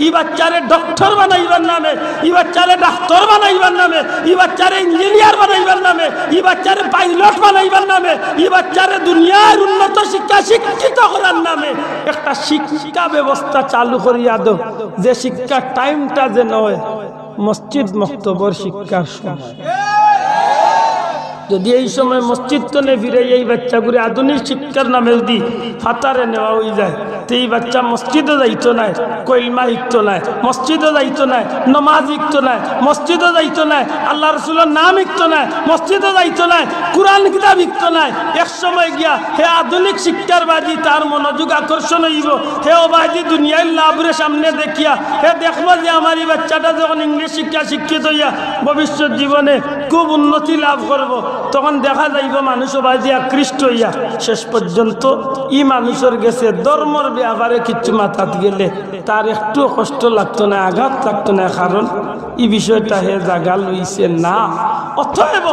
ই বাচ্চারে ডক্টর বানাইবার নামে, ই বাচ্চারে ডাক্তার বানাইবার নামে, ই বাচ্চারে ইঞ্জিনিয়ার বানাইবার নামে, ই বাচ্চারে পাইলট বানাইবার নামে, ই বাচ্চারে দুনিয়ার উন্নত শিক্ষা শিক্ষিত করার নামে একটা শিক্ষা ব্যবস্থা চালু করিয়া দেও, যে শিক্ষার টাইমটা যেন অয় মসজিদ মক্তবর শিক্ষার সময়। যুদি এই সময় মসজিদ তনে ফিরাইয়া ই বাচ্চাগুরে আধুনিক শিক্ষার নামে যুদি ফাতারে নেওয়া অইযায়, তে ই বাচ্চা মসজিদো যাইতো নায়, কলমা শিখতো নায়, মসজিদো যাইতো নায়, নমাজ শিখতো নায়, মসজিদো যাইতো নায়, আল্লার রসুলর নাম শিখতো নায়, মসজিদো যাইতো নায়, কুরআন কিতাব শিখতো নায়। এক সময় গিয়া হে আধুনিক শিক্ষার বাদি তার মনোযোগ আকর্ষণ অইবো, হে অবায়দি দুনিয়ার লাভরে সামনে দেখিয়া হে দেখবো যে আমার ই বাচ্চাটা যখন ইংলিশ শিক্ষা শিক্ষিত অইয়া ভবিষ্যৎ জীবনে খুব উন্নতি লাভ করবো, তখন দেখা যাইবো মানুষ অবায়দি আকৃষ্ট অইয়া শেষ পর্যন্ত ই মানুষর গেছে ধর্মর ব্যাপারে কিচ্ছু মাতাত গেলে তার একটুও কষ্ট লাগতো নায়, আঘাত লাগতো নায়, কারণ ই বিষয়টা হে জাগা লইছে না। অতএব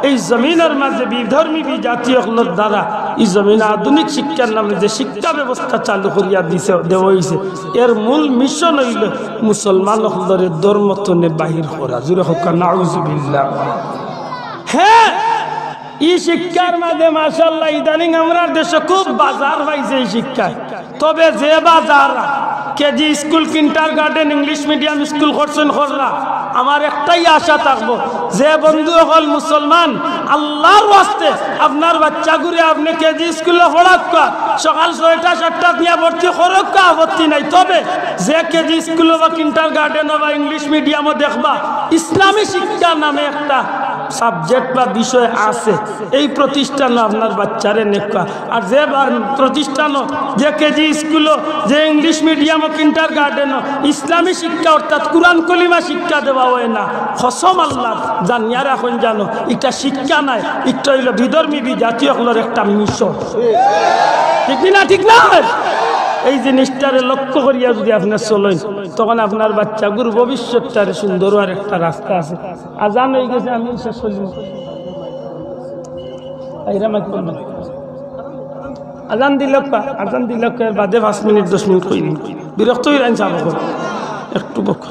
এই জমিনর মাঝে বিধর্মী বিজাতি অকলর দ্বারা ই জমিনে আধুনিক শিক্ষার নামে যে শিক্ষা ব্যবস্থা চালু করিয়া দিছে, দেওয়া অইছে, এর মূল মিশন অইলো মুসলমান অকলরে ধর্ম তনে বাহির করা। জুরে কউক্কা, নাউজুবিল্লাহ। হ্যাঁ, ই শিক্ষার মাঝে মাশাআল্লাহ ইদানিং আমরার দেশো খুব বাজার পাইছে ই শিক্ষায়। তবে যে বাজার KG school, kindergarten, English medium school করছইন কররা, আমার একটাই আশা থাকবো, যে বন্ধু অকল মুসলমান, আল্লার ওয়াস্তে আপনার বাচ্চাগুরে আপনে কেজি স্কুলো পড়াউক্কা, সকাল ছয়টা সাতটাত নিয়া ভর্তি করউক্কা, আপত্তি নাই। তবে যে কেজি স্কুলো বা কিন্ডারগার্ডেনো বা ইংলিশ মিডিয়ামো দেখবা, ইসলামী শিক্ষা নামে একটা সাবজেক্ট বা বিষয় আছে, এই প্রতিষ্ঠানো আপনার বাচ্চারে নেউক্কা। আর যে বা-, প্রতিষ্ঠানো, যে কেজি স্কুলো, যে ইংলিশ মিডিয়ামো, কিন্ডারগার্ডেনো ইসলামী শিক্ষা অর্থাৎ কুরআন কলিমা শিক্ষা দেওয়া অয় না, কসম আল্লার, জানিয়া রাখইন জানো, ইটা শিক্ষা নায়, ইটা অইলো বিধর্মী বিজাতি অকলর একটা মিশন। ঠিক নি না? ঠিক না? এই জিনিসটারে লক্ষ্য করিয়া যুদি আপনে চলইন, তখন আপনার বাচ্চাগুর ভবিষ্যৎটারে সুন্দর অওয়ার একটা রাস্তা আছে। আজান অইগেছে, আমি শেষ করিমু। আইরা মাইক বন্ধ। আজান দিলাউক্কা, আজান দিলাউক্কা, এর বাদে পাঁচ মিনিট, দশ মিনিট কইমু। বিরক্ত অইরা ইনশাআল্লাহ। একটু বক।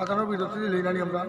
আজানর বিরতি দিলে নানি আমরা